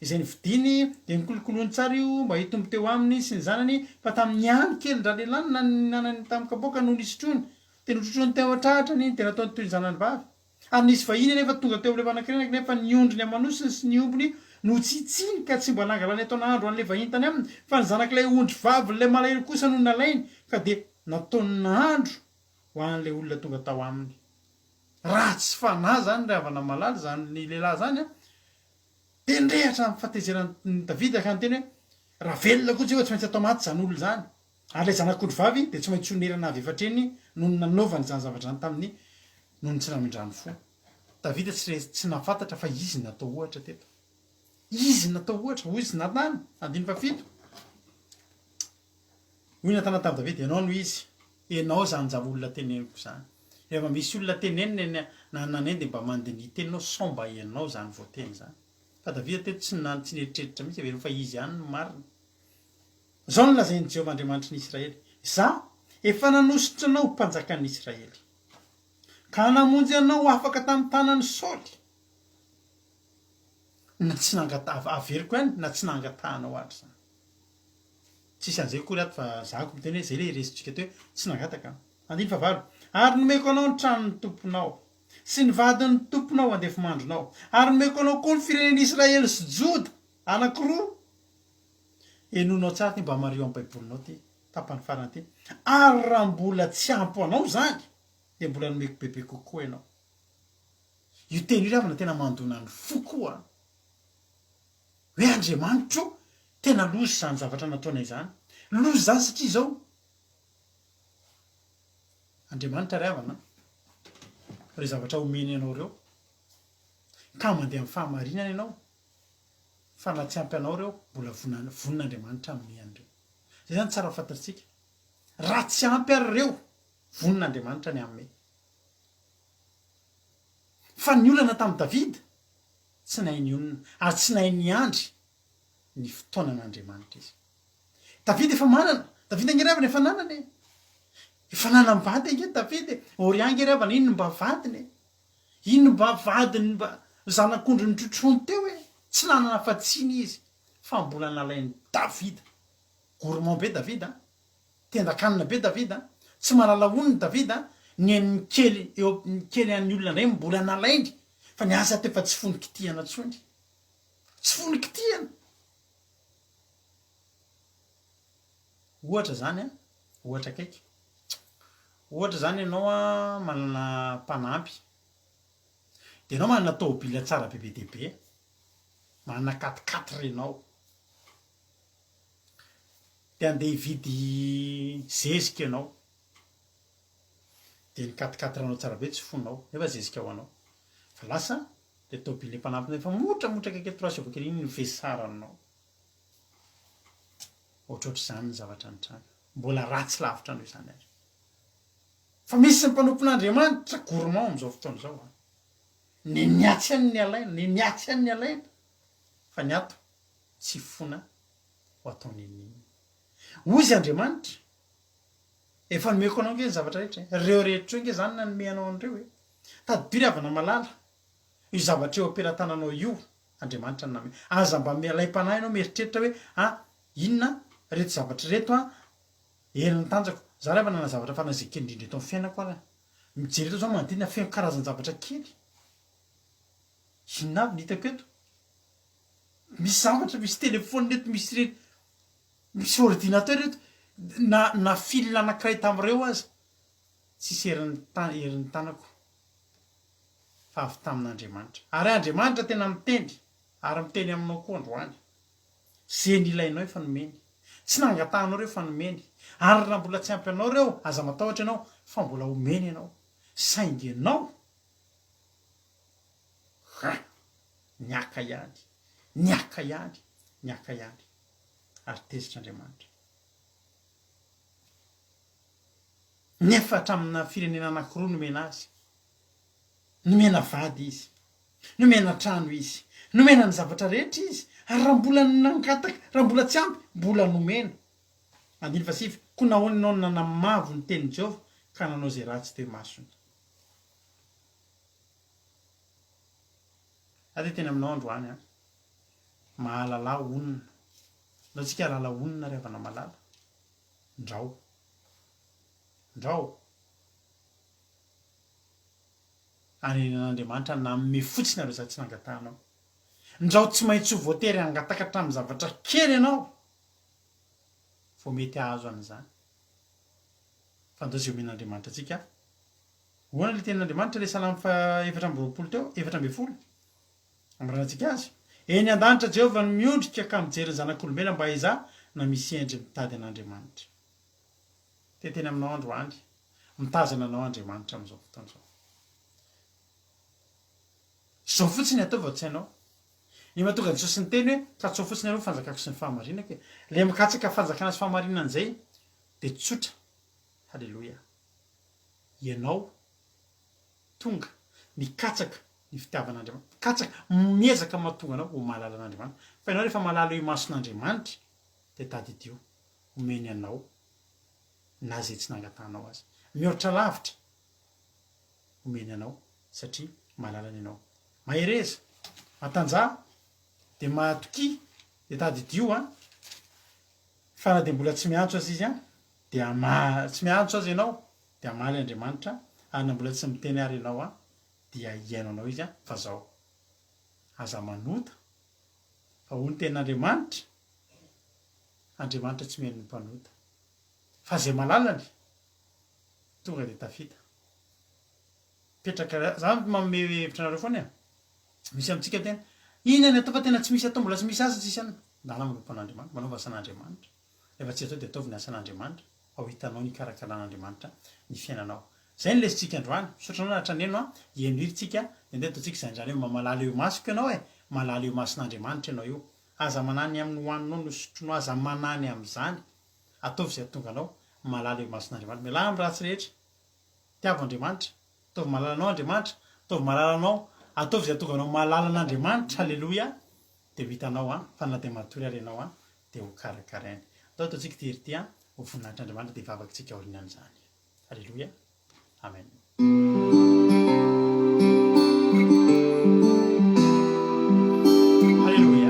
izay novidiany, dia nokolokoloiny tsara io mba hitombo teo aminy sy ny zanany, fa tamin'ny ihany kely ndralehilahy no nanany tamin'ny kapoaka no nisotroiny, dia notrotroiny teo an-tratrany iny, dia nataony toy ny zanany vavy. Ary nisy vahiny anefa tonga teo amin'ilay mpanankarena kanefa ny ondriny aman'osiny sy ny ombiny notsitsiny ka tsy mba nangalany ataon'andro an'ilay vahiny tany aminy, fa ny zanak'ilay ondry vavin'ilay malahelo kosa no nalainy ka dia nataony nahandro ho an'ilay olona tonga tao aminy. Ratsy fanahy izany ry havana malala izany lehilahy izany an! Dia nirehatra ny fahatezeran'i Davida ka niteny hoe, Raha velona koa Jehovah tsy maintsy atao maty izany olona izany. Ary ilay zanak'ondry vavy dia tsy maintsy honerana avy efatreny noho ny nanaovany izany zavatra izany taminy noho ny tsy namindrany fo. Davida tsy re, tsy nahafantatra fa izy no natao ohatra teto. Izy no natao ohatra, hoy izy Natana, andininy fahafito. Hoy Natana tamin'i Davida, Ianao no izy, ianao izany zava-olona teneniko izany. Rehefa misy olona tenenina eny na naneny dia mba mandiniha teny ianao sao mba ianao izany voateny izany. Fa Davida teto tsy na, tsy nieritreritra mihitsy, heveriny fa izy ihany no marina. Izao no lazain'i Jehovah Andriamanitry ny Israely, Izaho efa nanosotra anao ho mpanjakan'ny Israely, ka namonjy anao ho afaka tamin'ny tanan'i Saoly. Na tsy nangata-, averiko ihany, na tsy nangatahanao ary izany. Tsisy an'izay akory ato fa zahako miteny hoe izay ilay resintsika teo hoe tsy nangataka an. Andininy fahavalo, Ary nomeko anao ny tranon'ny tomponao, sy ny vadin'ny tomponao andefimandrinao, ary nomeko anao koa ny firenen'Israely sy Joda, anankiroa. Henoinao tsara ity mba mariho amin'ny baibolinao ity tapany farany ity, ary raha mbola tsy ampy ho anao izany dia mbola nomeko bebe kokoa ianao. Io teny io ry havana tena mandona ny foko an! Hoe Andriamanitro o, tena loza izany zavatra nataonay izany. Loza izany satria izao, Andriamanitra ry havana an, ireo zavatra omeny anao ireo, ka mandeha amin'ny fahamarinana ianao, Fa na tsy ampy anao ireo, mbola vonona vonona Andriamanitra hanome an'ireo. Izay izany tsara ho fantatsika. Raha tsy ampy ary ireo, vonona Andriamanitra ny hanome. Fa ny olana tamin'i Davida, tsy nahay nionona, ary tsy nahay niandry ny fotoanan'Andriamanitra izy. Davida efa manana, Davida ange ry havana efa nanana e. Efa nanambady ange Davida e. Oria ange ry havana, iny no mba vadiny e. Iny mba vadiny mba zanak'ondry notrotroiny teo e! Tsy nanana afa-tsiny izy fa mbola nalain'i Davida. Gourmand be Davida an! Tendan-kanina be Davida an! Tsy mahalala honina Davida an! Ny an'ny kely eo ny kely an'ny olona indray mbola nalainy fa ny azy ato efa tsy fony kitihana intsony. Tsy fony kitihana! Ohatra izany an, ohatra akaiky. Ohatra izany ianao an manana mpanampy, dia ianao manana tômôbila tsara be be dia be, manana quatre quatre ianao, dia andeha hividy zezika ianao, dia ny quatre quatre anao tsara be tsy foinao, nefa zezika ho anao, fa lasa ilay tômôbila mpanampinao efa motramotraka kely trois chevaux kely iny no vesaranao. Ohatrohatr'izany ny zavatra nitranga. Mbola ratsy lavitra noho izany ary. Fa misy ny mpanompon'Andriamanitra gourmand amin'izao fotoana izao an. Ny ny atsy ihany ny alaina, ny ny atsy ihany ny alaina. Fa ny ato tsy fona ho atao n'inon'inona. Hozy Andriamanitra, efa nomeko anao ange ny zavatra rehetra e. Ireo rehetra ireo ange izany nanome anao an'ireo e. Tadidio ry havana malala. Io zavatra eo am-pelatananao io, Andriamanitra no nanome. Aza mba alaim-panahy ianao mieritreritra hoe, ah, inona ireto zavatra ireto an, herin'ny tanjako. Za raha efa nanana zavatra faran'izay kely indrindra eto amin'ny fiainako ary an. Mijery eto zao manodidina feno karazan-javatra kely. Inona avy no hitako eto? Misy zavatra, misy téléphone eto, misy ireny, misy ordinateur eto, na na fil anankiray tamin'ireo aza tsisy herin'ny ta- herin'ny tanako fa avy tamin'Andriamanitra. Ary Andriamanitra tena miteny ary miteny aminao koa androany. Ze nilainao efa nomeny. Tsy nangatahanao ireo fa nomeny. Ary raha mbola tsy ampy anao ireo, aza matahotra ianao fa mbola homeny ianao. Saingy ianao, ha! Niaka ihany, niaka ihany, niaka ihany. Ary tezitra Andriamanitra. Nefa hatramina firenena anankiroa nomena azy. Nomena vady izy. Nomena trano izy. Nomena ny zavatra rehetra izy. Ary raha mbola nangataka, raha mbola tsy ampy, mbola nomena. Andininy fahasivy, Koa nahoana ianao no nanamavo ny tenin'i Jehovah ka nanao izay ratsy teo imasony? Za dia hiteny aminao androany an, mahalalà honina. Ndao tsika hahalala honina ry havana malala. Ndrao. Ndrao. Anenenan'Andriamanitra nanome fotsiny ireo izay tsy nangatahanao. Ndrao tsy maintsy ho voatery hangataka hatramin'ny zavatra kely ianao vao mety hahazo an'izany. Fa ndao izay omen'Andriamanitra antsika. Ahoana ilay tenin'Andriamanitra, ilay Salamo faha 24 teo, 14? Ambarantsika azy. Eny an-danitra Jehovah no miondrika ka mijery ny zanak'olombelona mba hizaha na misy hendry mitady an'Andriamanitra. Te hiteny aminao androany, mitazana anao Andriamanitra amin'izao fotoana izao. Izao fotsiny ataovy ao an-tsainao. Ny mahatonga an'i Jesosy niteny hoe, katsaho fotsiny aloha ny fanjakako sy ny fahamarinako e. Ilay mikatsaka fanjakana sy fahamarinana izay dia tsotra. Haleloia. Ianao tonga mikatsaka ny fitiavan'Andriamanitra, mikatsaka, miezaka mahatonga anao ho mahalala an'Andriamanitra. Fa ianao rehefa mahalala eo imason'Andriamanitra dia tadidio, omeny anao na izay tsy nangatahanao aza. Mihoatra lavitra omeny anao satria malalany ianao. Mahereza, matanjaha, dia mahatokia, dia tadidio an, fa na dia mbola tsy miantso aza izy an, dia hama, tsy miantso aza ianao, dia hamaly Andriamanitra, ary na mbola tsy miteny ary ianao an, dia hihaino anao izy an, fa zao, aza manota, fa hoy ny tenin'Andriamanitra, Andriamanitra tsy mihaino ny mpanota. Fa izay malalany, tonga dia tafita. Mipetraka, za manome hevitra anareo foana e. Misy amintsika tena, inona ny atao fa tena tsy misy atao, mbola tsy misy asa tsisy anona. Ndana manompo an'Andriamanitra, manaova asan'Andriamanitra. Rehefa tsy atao dia ataovy ny asan'Andriamanitra, fa ho hitanao ny hikarakaran'Andriamanitra ny fiainanao. Izay ny lesotsika androany. Misaotra anao naharitra neno an. Hihaino hira tsika, dia ndeha ataontsika izany izany hoe mba malala eo imasoko ianao e. Malala eo imason'Andriamanitra ianao io. Aza manahy ny amin'ny hohaninao no sotronao, aza manahy ny amin'izany. Ataovy izay hahatonga anao malala eo imason'Andriamanitra. Mialà amin'ny ratsy rehetra. Tiavo Andriamanitra. Ataovy malala anao Andriamanitra. Ataovy malala anao. Ataovy izay hahatonga anao malala an'Andriamanitra. Aleloia. Dia ho hitanao an, fa na dia matory ary ianao an, dia ho karakarainy. Andao ataontsika ity hira ity an, ho voninahitr'Andriamanitra dia hivavaka isika aorianan'izany. Aleloia. Amen. Haleloia.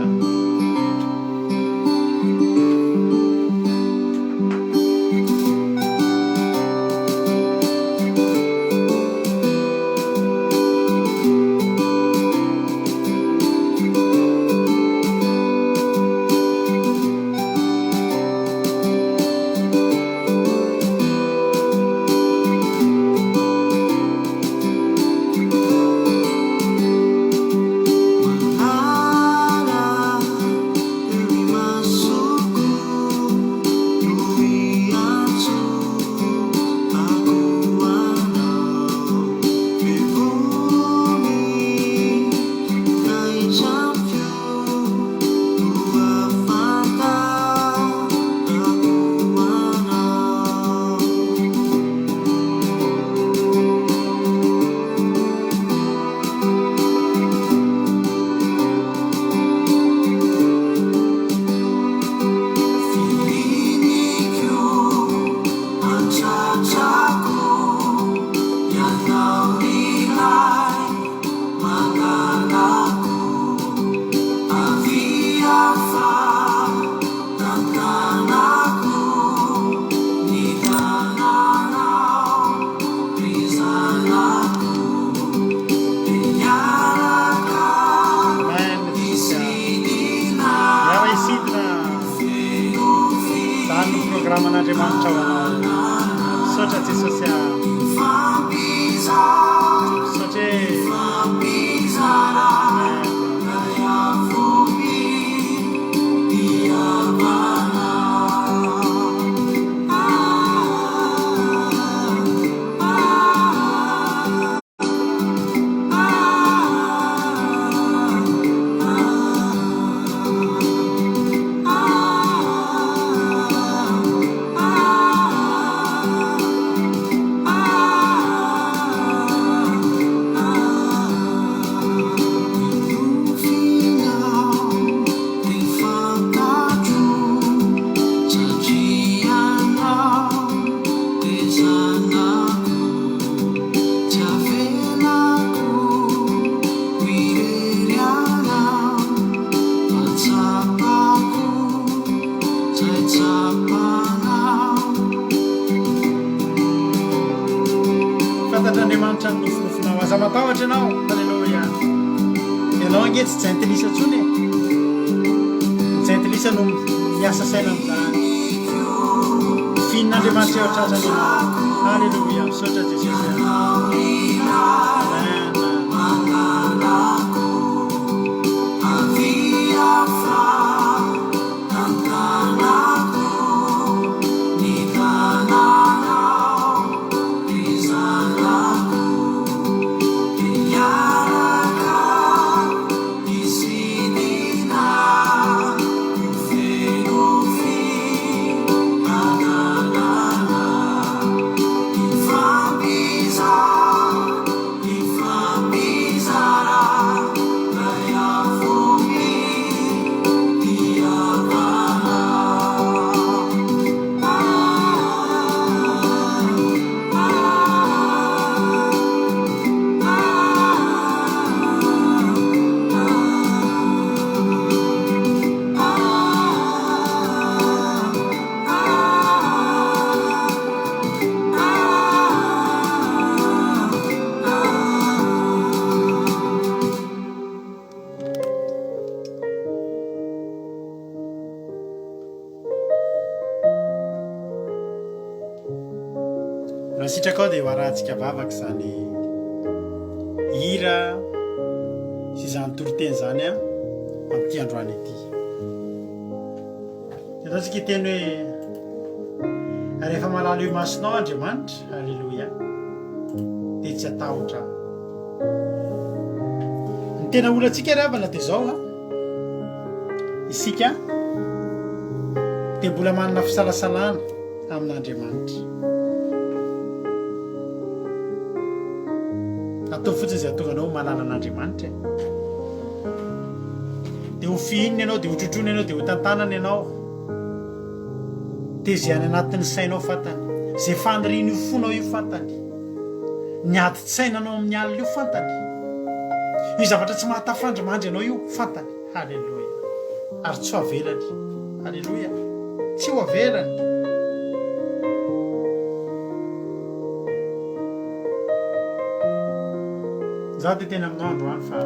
programan'Andriamanitra ho anao. Misaotra Jesosy a. Misaotra e. Amen. Fantatr'Andriamanitra ny nofinofinao. Aza matahotra ianao. Aleloia. Ianao ange tsy jentilisa intsony e. Ny jentilisa no miasa saina amin'izany. Fihinan'Andriamanitra eo an-tratrany ianao. Aleloia. Misaotra Jesosy. Amen. Raha sitrakao dia ho arahantsika vavaka izany hira sy izany toriteny izany amin'ity androany ity. Ataontsika hiteny hoe rehefa malala eo imasonao Andriamanitra, Aleloia, dia tsy hatahotra aho. Ny tena olantsika ry havana dia izao an, isika dia mbola manana fisalasalana amin'Andriamanitra. Ataovy fotsiny izay hahatonga anao ho malala an'Andriamanitra e. Dia ho fihinina ianao, dia ho trotroina ianao, dia ho tantanana ianao. Dia izay any anatin'ny sainao fantany, izay fanirian'io fonao io fantany, ny adin-tsainanao amin'ny alina io fantany, io zavatra tsy mahatafandrimandry anao io fantany. Haleloia! Ary tsy ho avelany. Haleloia! Tsy ho avelany. Izaho dia tena aminao androany fa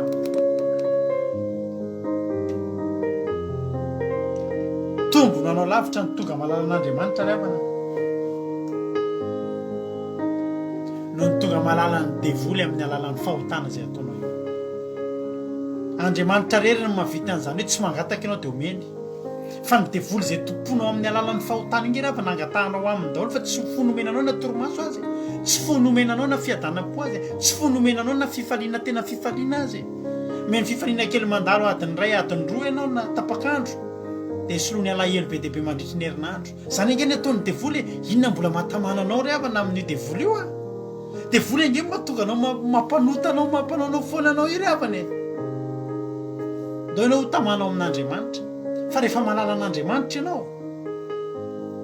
tombony ho anao lavitra ny tonga mahalala an'Andriamanitra ry havana noho ny tonga mahalala ny devoly amin'ny alalan'ny fahotana izay ataonao io. Andriamanitra irery no mahavita an'izany hoe tsy mangataka ianao dia omeny. Fa ny devoly izay tompoinao amin'ny alalan'ny fahotana iny angamba nangatahanao aminy daholo fa tsy fo nomena anao na torimaso aza e, tsy fo nomena anao na fiadanam-po aza e, tsy fo nomena anao na fifaliana tena fifaliana aza e. Omeny fifaliana kely mandalo adiny iray adiny roa ianao na tapak'andro dia soloiny alahelo be dia be mandritry ny herinandro. Izany ange ny ataon'ny devoly e, inona mbola mahatamana anao ry havana amin'io devoly io a? Devoly ange no mahatonga anao mampanota anao mampanaonao foana anao io ry havana e. Ndao ianao ho tamana ao amin'Andriamanitra. Fa rehefa mahalala an'Andriamanitra ianao,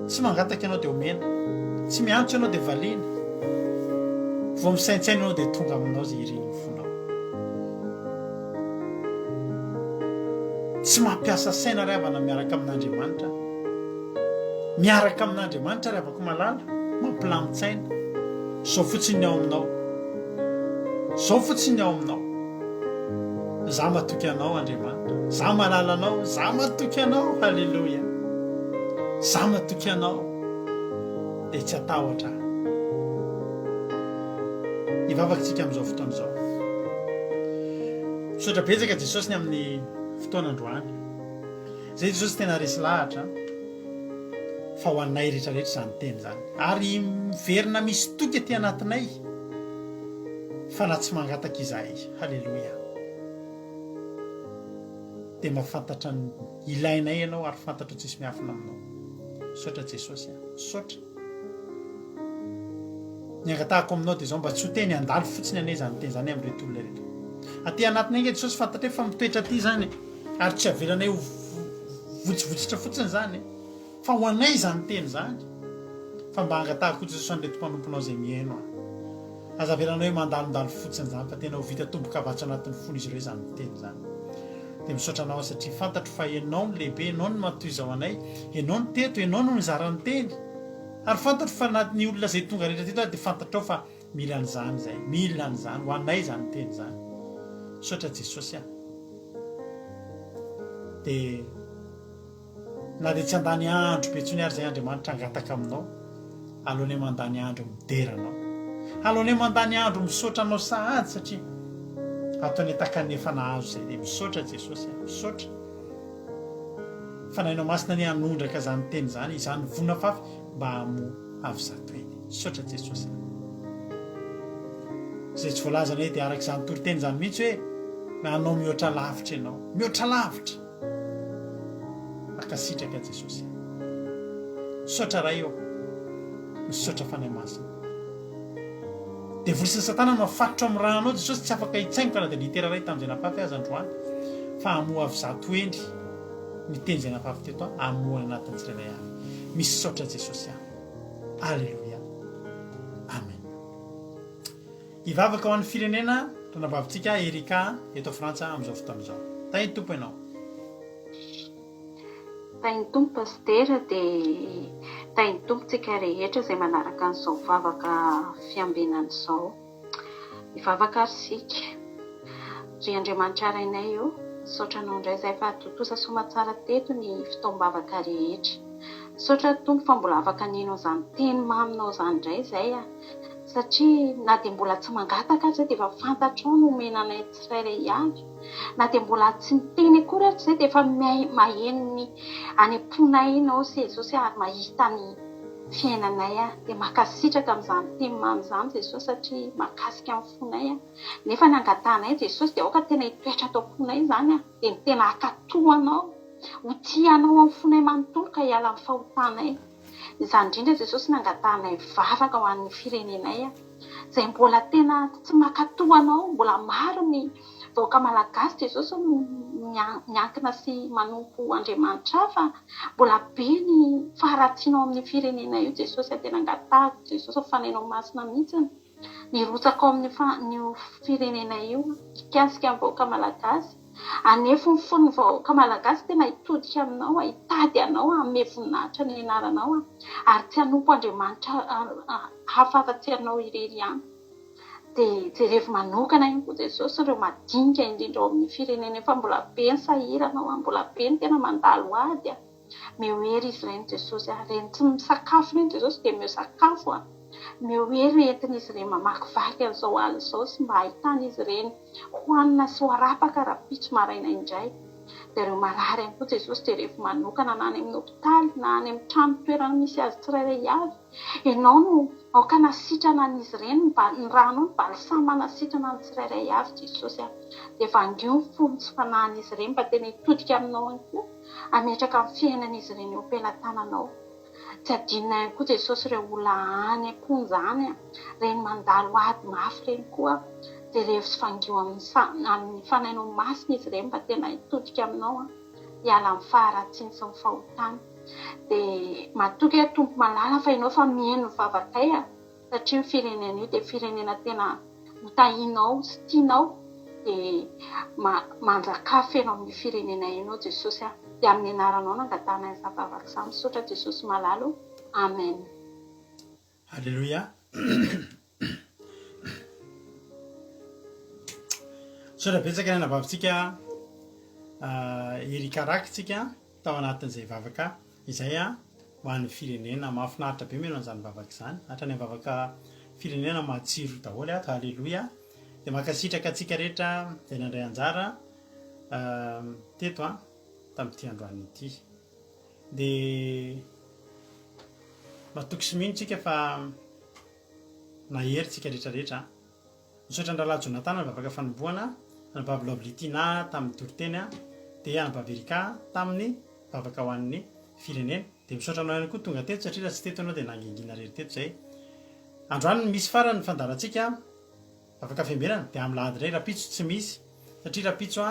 tsy mangataka ianao dia omena, tsy miantso ianao dia valiana, vao misaintsaina ianao dia tonga aminao izay irin'ny fonao. Tsy mampiasa saina ry havana miaraka amin'Andriamanitra. Miaraka amin'Andriamanitra ry havako malala, mampilamin-tsaina. Izao fotsiny ny ao aminao. Izao fotsiny ny ao aminao. Za matoky anao Andriamanitra. Za malala anao. Za matoky anao. Haleloia. Za matoky anao. Dia tsy hatahotra aho. Hivavaka isika amin'izao fotoana izao. Misaotra betsaka Jesosy ny amin'ny fotoana androany. Izay Jesosy tena resy lahatra fa ho anay rehetra rehetra izany teny izany. Ary miverina misy toky aty anatinay fa na tsy mangataka izahay. Haleloia. Dia mahafantatra ny ilainay ianao ary fantatro tsisy miafina aminao. Misaotra Jesosy a. Misaotra. Ny angatahako aminao dia izao mba tsy ho teny handalo fotsiny anie izany teny izany amin'ireto olona ireto. Aty anatinay ange Jesosy fantatray fa mitoetra aty izany e. Ary tsy avelanay ho votsivotsotra fotsiny izany e. Fa ho anay izany teny izany. Fa mba angatahako Jesosy an'ireto mpanomponao izay mihaino ahy. Aza avelanay ho mandalondalo fotsiny izany fa tena ho vita tombokavatsa anatin'ny fon'izy ireo izany teny izany. Dia misaotra anao aho satria fantatro fa Ianao no lehibe, Ianao no matoy izao anay, Ianao no teto, Ianao no nizara ny teny. Ary fantatro fa na ny olona izay tonga rehetra teto ary dia fantatrao fa mila an'izany izay, mila an'izany, ho anay izany teny izany. Misaotra Jesosy a. Dia na dia tsy handany andro be intsony ary izay Andriamanitra hangataka aminao, aleonay mandany andro midera anao. Aleonay mandany andro misaotra anao sahady satria ataonay takan'ny efa nahazo izay. Dia misaotra Jesosy a, misaotra. Fanahinao Masina anie hanondraka izany teny izany, izany voa nafafy mba hamoa avy zatoeny. Misaotra Jesosy a. Izay tsy voalazanay dia araka izany toriteny izany mihitsy hoe hanao mihoatra lavitra ianao. Mihoatra lavitra. Mankasitraka Jesosy a. Misaotra Ray ô. Misaotra Fanahy Masina. Devoly sy ny satana no afatotro amin'ny rànao Jesosy tsy afaka hitsaingoka na dia litera iray tamin'izay nafafy aza androany fa hamoha avy zatohendry ny teny izay nafafy teto aho hamoha ny anatin'ny tsirairay avy. Misaotra Jesosy aho. Aleloia. Amen. Hivavaka ho an'ny firenena ranabavintsika Erika eto Frantsa amin'izao fotoana izao. Tahin'ny Tompo ianao. Tahin'ny Tompo Pasitera dia tahin'ny Tompo tsika rehetra izay manaraka an'izao vavaka fiambenana izao. Hivavaka ary isika. Ry Andriamanitra Rainay ô, misaotra Anao indray izahay fa tontosa soamatsara teto ny fotoam-bavaka rehetra. Misaotra Tompo fa mbola afaka nino an'izany teny maminao izany indray izahay satria na dia mbola tsy mangataka aza dia efa fantatrao ny homena anay tsirairay avy. Na dia mbola tsy niteny akory aza izay dia efa maheno ny any am-ponay Ianao Jesosy ary mahita ny fiainanay aho. Dia mankasitraka amin'izany teny mamy izany Jesosy satria mahakasika ny fonay aho. Nefa ny angatahanay Jesosy dia aoka tena hitoetra ato am-ponay izany aho. Dia ny tena hankatò Anao, ho tia Anao amin'ny fonay manontolo ka hiala amin'ny fahotanay. Izany indrindra Jesosy nangatahanay vavaka ho an'ny firenenay izay mbola tena tsy mankatò anao, mbola maro ny vahoaka malagasy Jesosy no miankina sy manompo Andriamanitra hafa, mbola be ny faharatsiana ao amin'io firenena io Jesosy a, tena angatahako Jesosy fanahinao masina mihitsy Nirotsaka ao amin'io firenena io hikasika ny vahoaka malagasy. Hanefo ny fon'ny vahoaka malagasy tena hitodika aminao, hitady anao, hanome voninahitra ny anaranao ary tsy hanompo Andriamanitra hafa afa-tsy ianao irery ihany. Dia jerevo manokana ihany koa Jesosy ireo madinika indrindra ao amin'ny firenena io fa mbola be ny sahirana ao, mbola be ny tena mandalo ady. Meo hery izy ireny Jesosy a! Ireny tsy misakafo ireny Jesosy dia meo sakafo a! Meo hery entin'izy ireny mamakivaky an'izao alina izao sy mba hahitan'izy ireny hohanina sy ho arapaka rahampitso maraina indray. Dia ireo marary ihany koa Jesosy jerevo manokana na any amin'ny hopitaly na any amin'ny trano toerana misy azy tsirairay avy. Ianao no aoka hanasitrana an'izy ireny, ny ranao no balsama hanasitrana ny tsirairay avy Jesosy a! Dia vangio ny fony sy fanahin'izy ireny mba tena hitodika aminao ihany koa. hametraka ny fiainan'izy ireny eo am-pelatananao. Tsy adinonay ihany koa Jesosy ireo olona any am-ponja any, ireny mandalo ady mafy ireny koa. Jerevo sy vangio amin'ny amin'ny Fanahinao Masina izy ireny mba tena hitodika aminao, hiala amin'ny faharatsiany sy ny fahotany. Dia matoky aho Tompo malala fa Ianao efa mihaino ny vavakay. satria io firenena io dia firenena tena notahianao sy tianao dia manjakà feno amin'io firenena io ianao Jesosy a! dia amin'ny anaranao no angatahanay an'izany vavaka izany, misaotra Jesosy malala o! Amen. Aleloia. Misaotra betsaka ny anabavintsika Eric Raky tsika tao anatin'izay vavaka izay a. ho an'ny firenena. Mahafinaritra be mihaino an'izany vavaka izany. Hatrany amin'ny vavaka firenena matsiro daholo ato. Haleloia. Dia mankasitraka antsika rehetra izay nandray anjara teto an, tamin'ity androany ity. Dia matoky sy mino tsika fa nahery tsika rehetra rehetra. Misaotra an-drahalahy Jonathan nivavaka fanombohana, anabavy Lovely Tina tamin'ny toriteny, dia anabavy Erika tamin'ny vavaka ho an'ny firenena. Dia misaotra anao ihany koa tonga teto satria raha tsy teto ianao dia nangingina irery teto izay. Androany no misy farany ny fandaharantsika vavaka fiambenana, dia amin'ny lahady indray rahampitso tsy misy satria rahampitso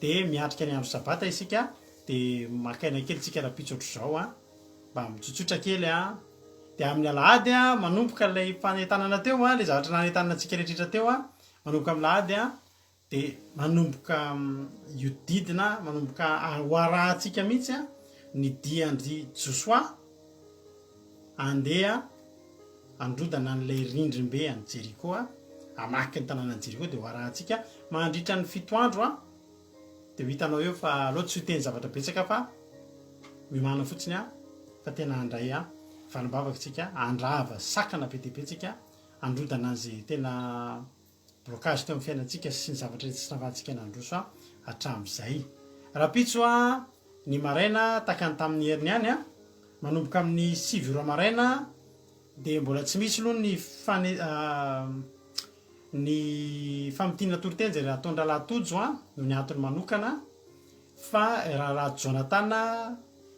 dia miatrika ny andro sabata isika dia maka aina kely tsika rahampitso ohatr'izao. Mba mitsotsotra kely an! Dia amin'ny alahady an, manomboka ilay fanentanana teo an, ilay zavatra nanentanana antsika rehetra teo an, manomboka amin'ny alahady an, dia manomboka hiodidina, manomboka ho arahantsika mihitsy an, ny dian-dry Josoa handeha handrodana an'ilay rindrim-be an'i Jeriko an, hamaky ny tanànan'i Jeriko, dia ho arahantsika mandritra ny fito andro an. Dia ho hitanao eo fa aleo tsy hiteny zavatra betsaka fa miomàna fotsiny an, fa tena handray an valim-bavaka tsika, handrava sakana be dia be tsika, handrodana an'izay tena blocage teo amin'ny fiainantsika sy ny zavatra rehetra tsy nahafahantsika nandroso an hatramin'izay. Rahampitso an ny maraina tahaka ny tamin'ny heriny ihany an, manomboka amin'ny 9 ora maraina dia mbola tsy misy aloha ny fane Ny famintinana toriteny izay nataon-drahalahy Tojo no ny antony manokana fa rahalahy Jonathan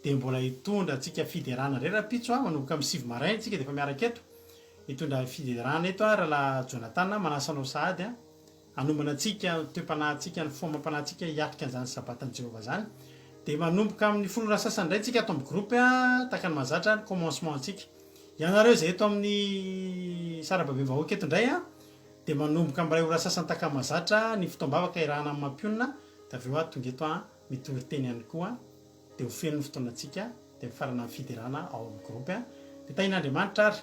dia mbola hitondra antsika fiderana indray rahampitso manomboka amin'ny 9 maraina isika dia efa miaraka eto hitondra fiderana eto rahalahy Jonathan manasa anao sahady hanomana antsika ny toe-panahintsika ny fo amam-panahintsika hiatrika an'izany sabatan'i Jehovah izany dia manomboka amin'ny folo ora sasany indray tsika ato amin'ny groupe tahaka ny mahazatra ny commencement antsika Ianareo izay eto amin'ny sarababem-bahoaka eto indray an, dia manomboka amin'ny iray ora sasany takamazatra ny fotoam-bavaka iarahana amin'ny mampionona, dia avy eo aho tonga eto an, mitory teny ihany koa, dia ho feno ny fotoanantsika, dia mifarana amin'ny fiderana ao amin'ny groupe an. Dia tahian'Andriamanitra ary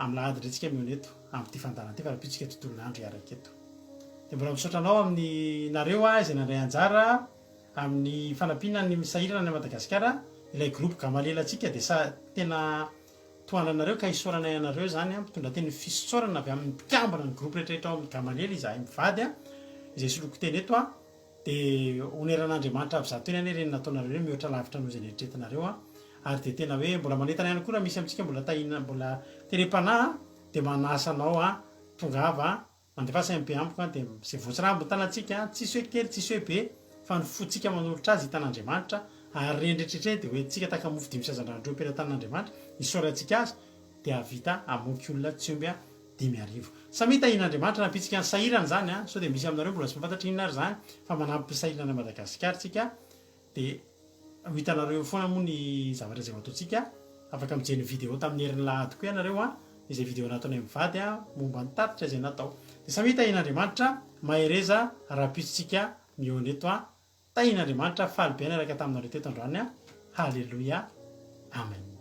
amin'ny lahady indray tsika mihaona eto amin'ity fandaharana ity fa rahampitso tsika tontolon'andro hiaraka eto. Dia mbola misaotra anao amin'ny nareo aho izay nandray anjara Amin'ny fanampiana ny sahirana any Madagasikara, ilay groupe Gamaliel antsika dia sa tena tohananareo ka isaoranay anareo izany an, mitondra teny fisaorana avy amin'ny mpikambana ny groupe rehetra rehetra ao amin'ny Gamaliel izahay mivady an, izay soloiko teny eto an, dia oneran'Andriamanitra avy zato heny anie ireny nataonareo ireny mihoatra lavitra noho izay neritreretinareo an, ary dia tena hoe mbola manentana ihany koa raha misy amintsika mbola tahina mbola terem-panahy an, dia manasa anao an, tongava an. Mandefasa MP amiko an, dia izay voatsirambin'ny tanantsika an, tsisy hoe kely tsisy hoe be, fa ny fontsika manolotra azy hitan'Andriamanitra, ary ireny rehetra ireny dia hoentintsika tahaka mofo dimy sy hazandrano roa am-pelatanan'Andriamanitra, isaorantsika azy, dia hahavita hamoky olona tsy omby 5000. Samia tahian'Andriamanitra nampitsika ny sahirana izany an, sao dia misy aminareo mbola tsy mahafantatra inona ary izany, fa manampy ny sahirana any Madagasikara tsika, Dia ho hitanareo eo foana moa ny zavatra izay ho ataontsika. Afaka mijery ny vidéo tamin'ny herin'ny lahady koa ianareo an, izay vidéo nataonay mivady an, momba ny tatitra izay natao. Dia samia tahian'Andriamanitra, mahereza rahampitso tsika mihaona eto an. Tahian'Andriamanitra, faly be niaraka taminareo teto androany an. Haleloia. Amen.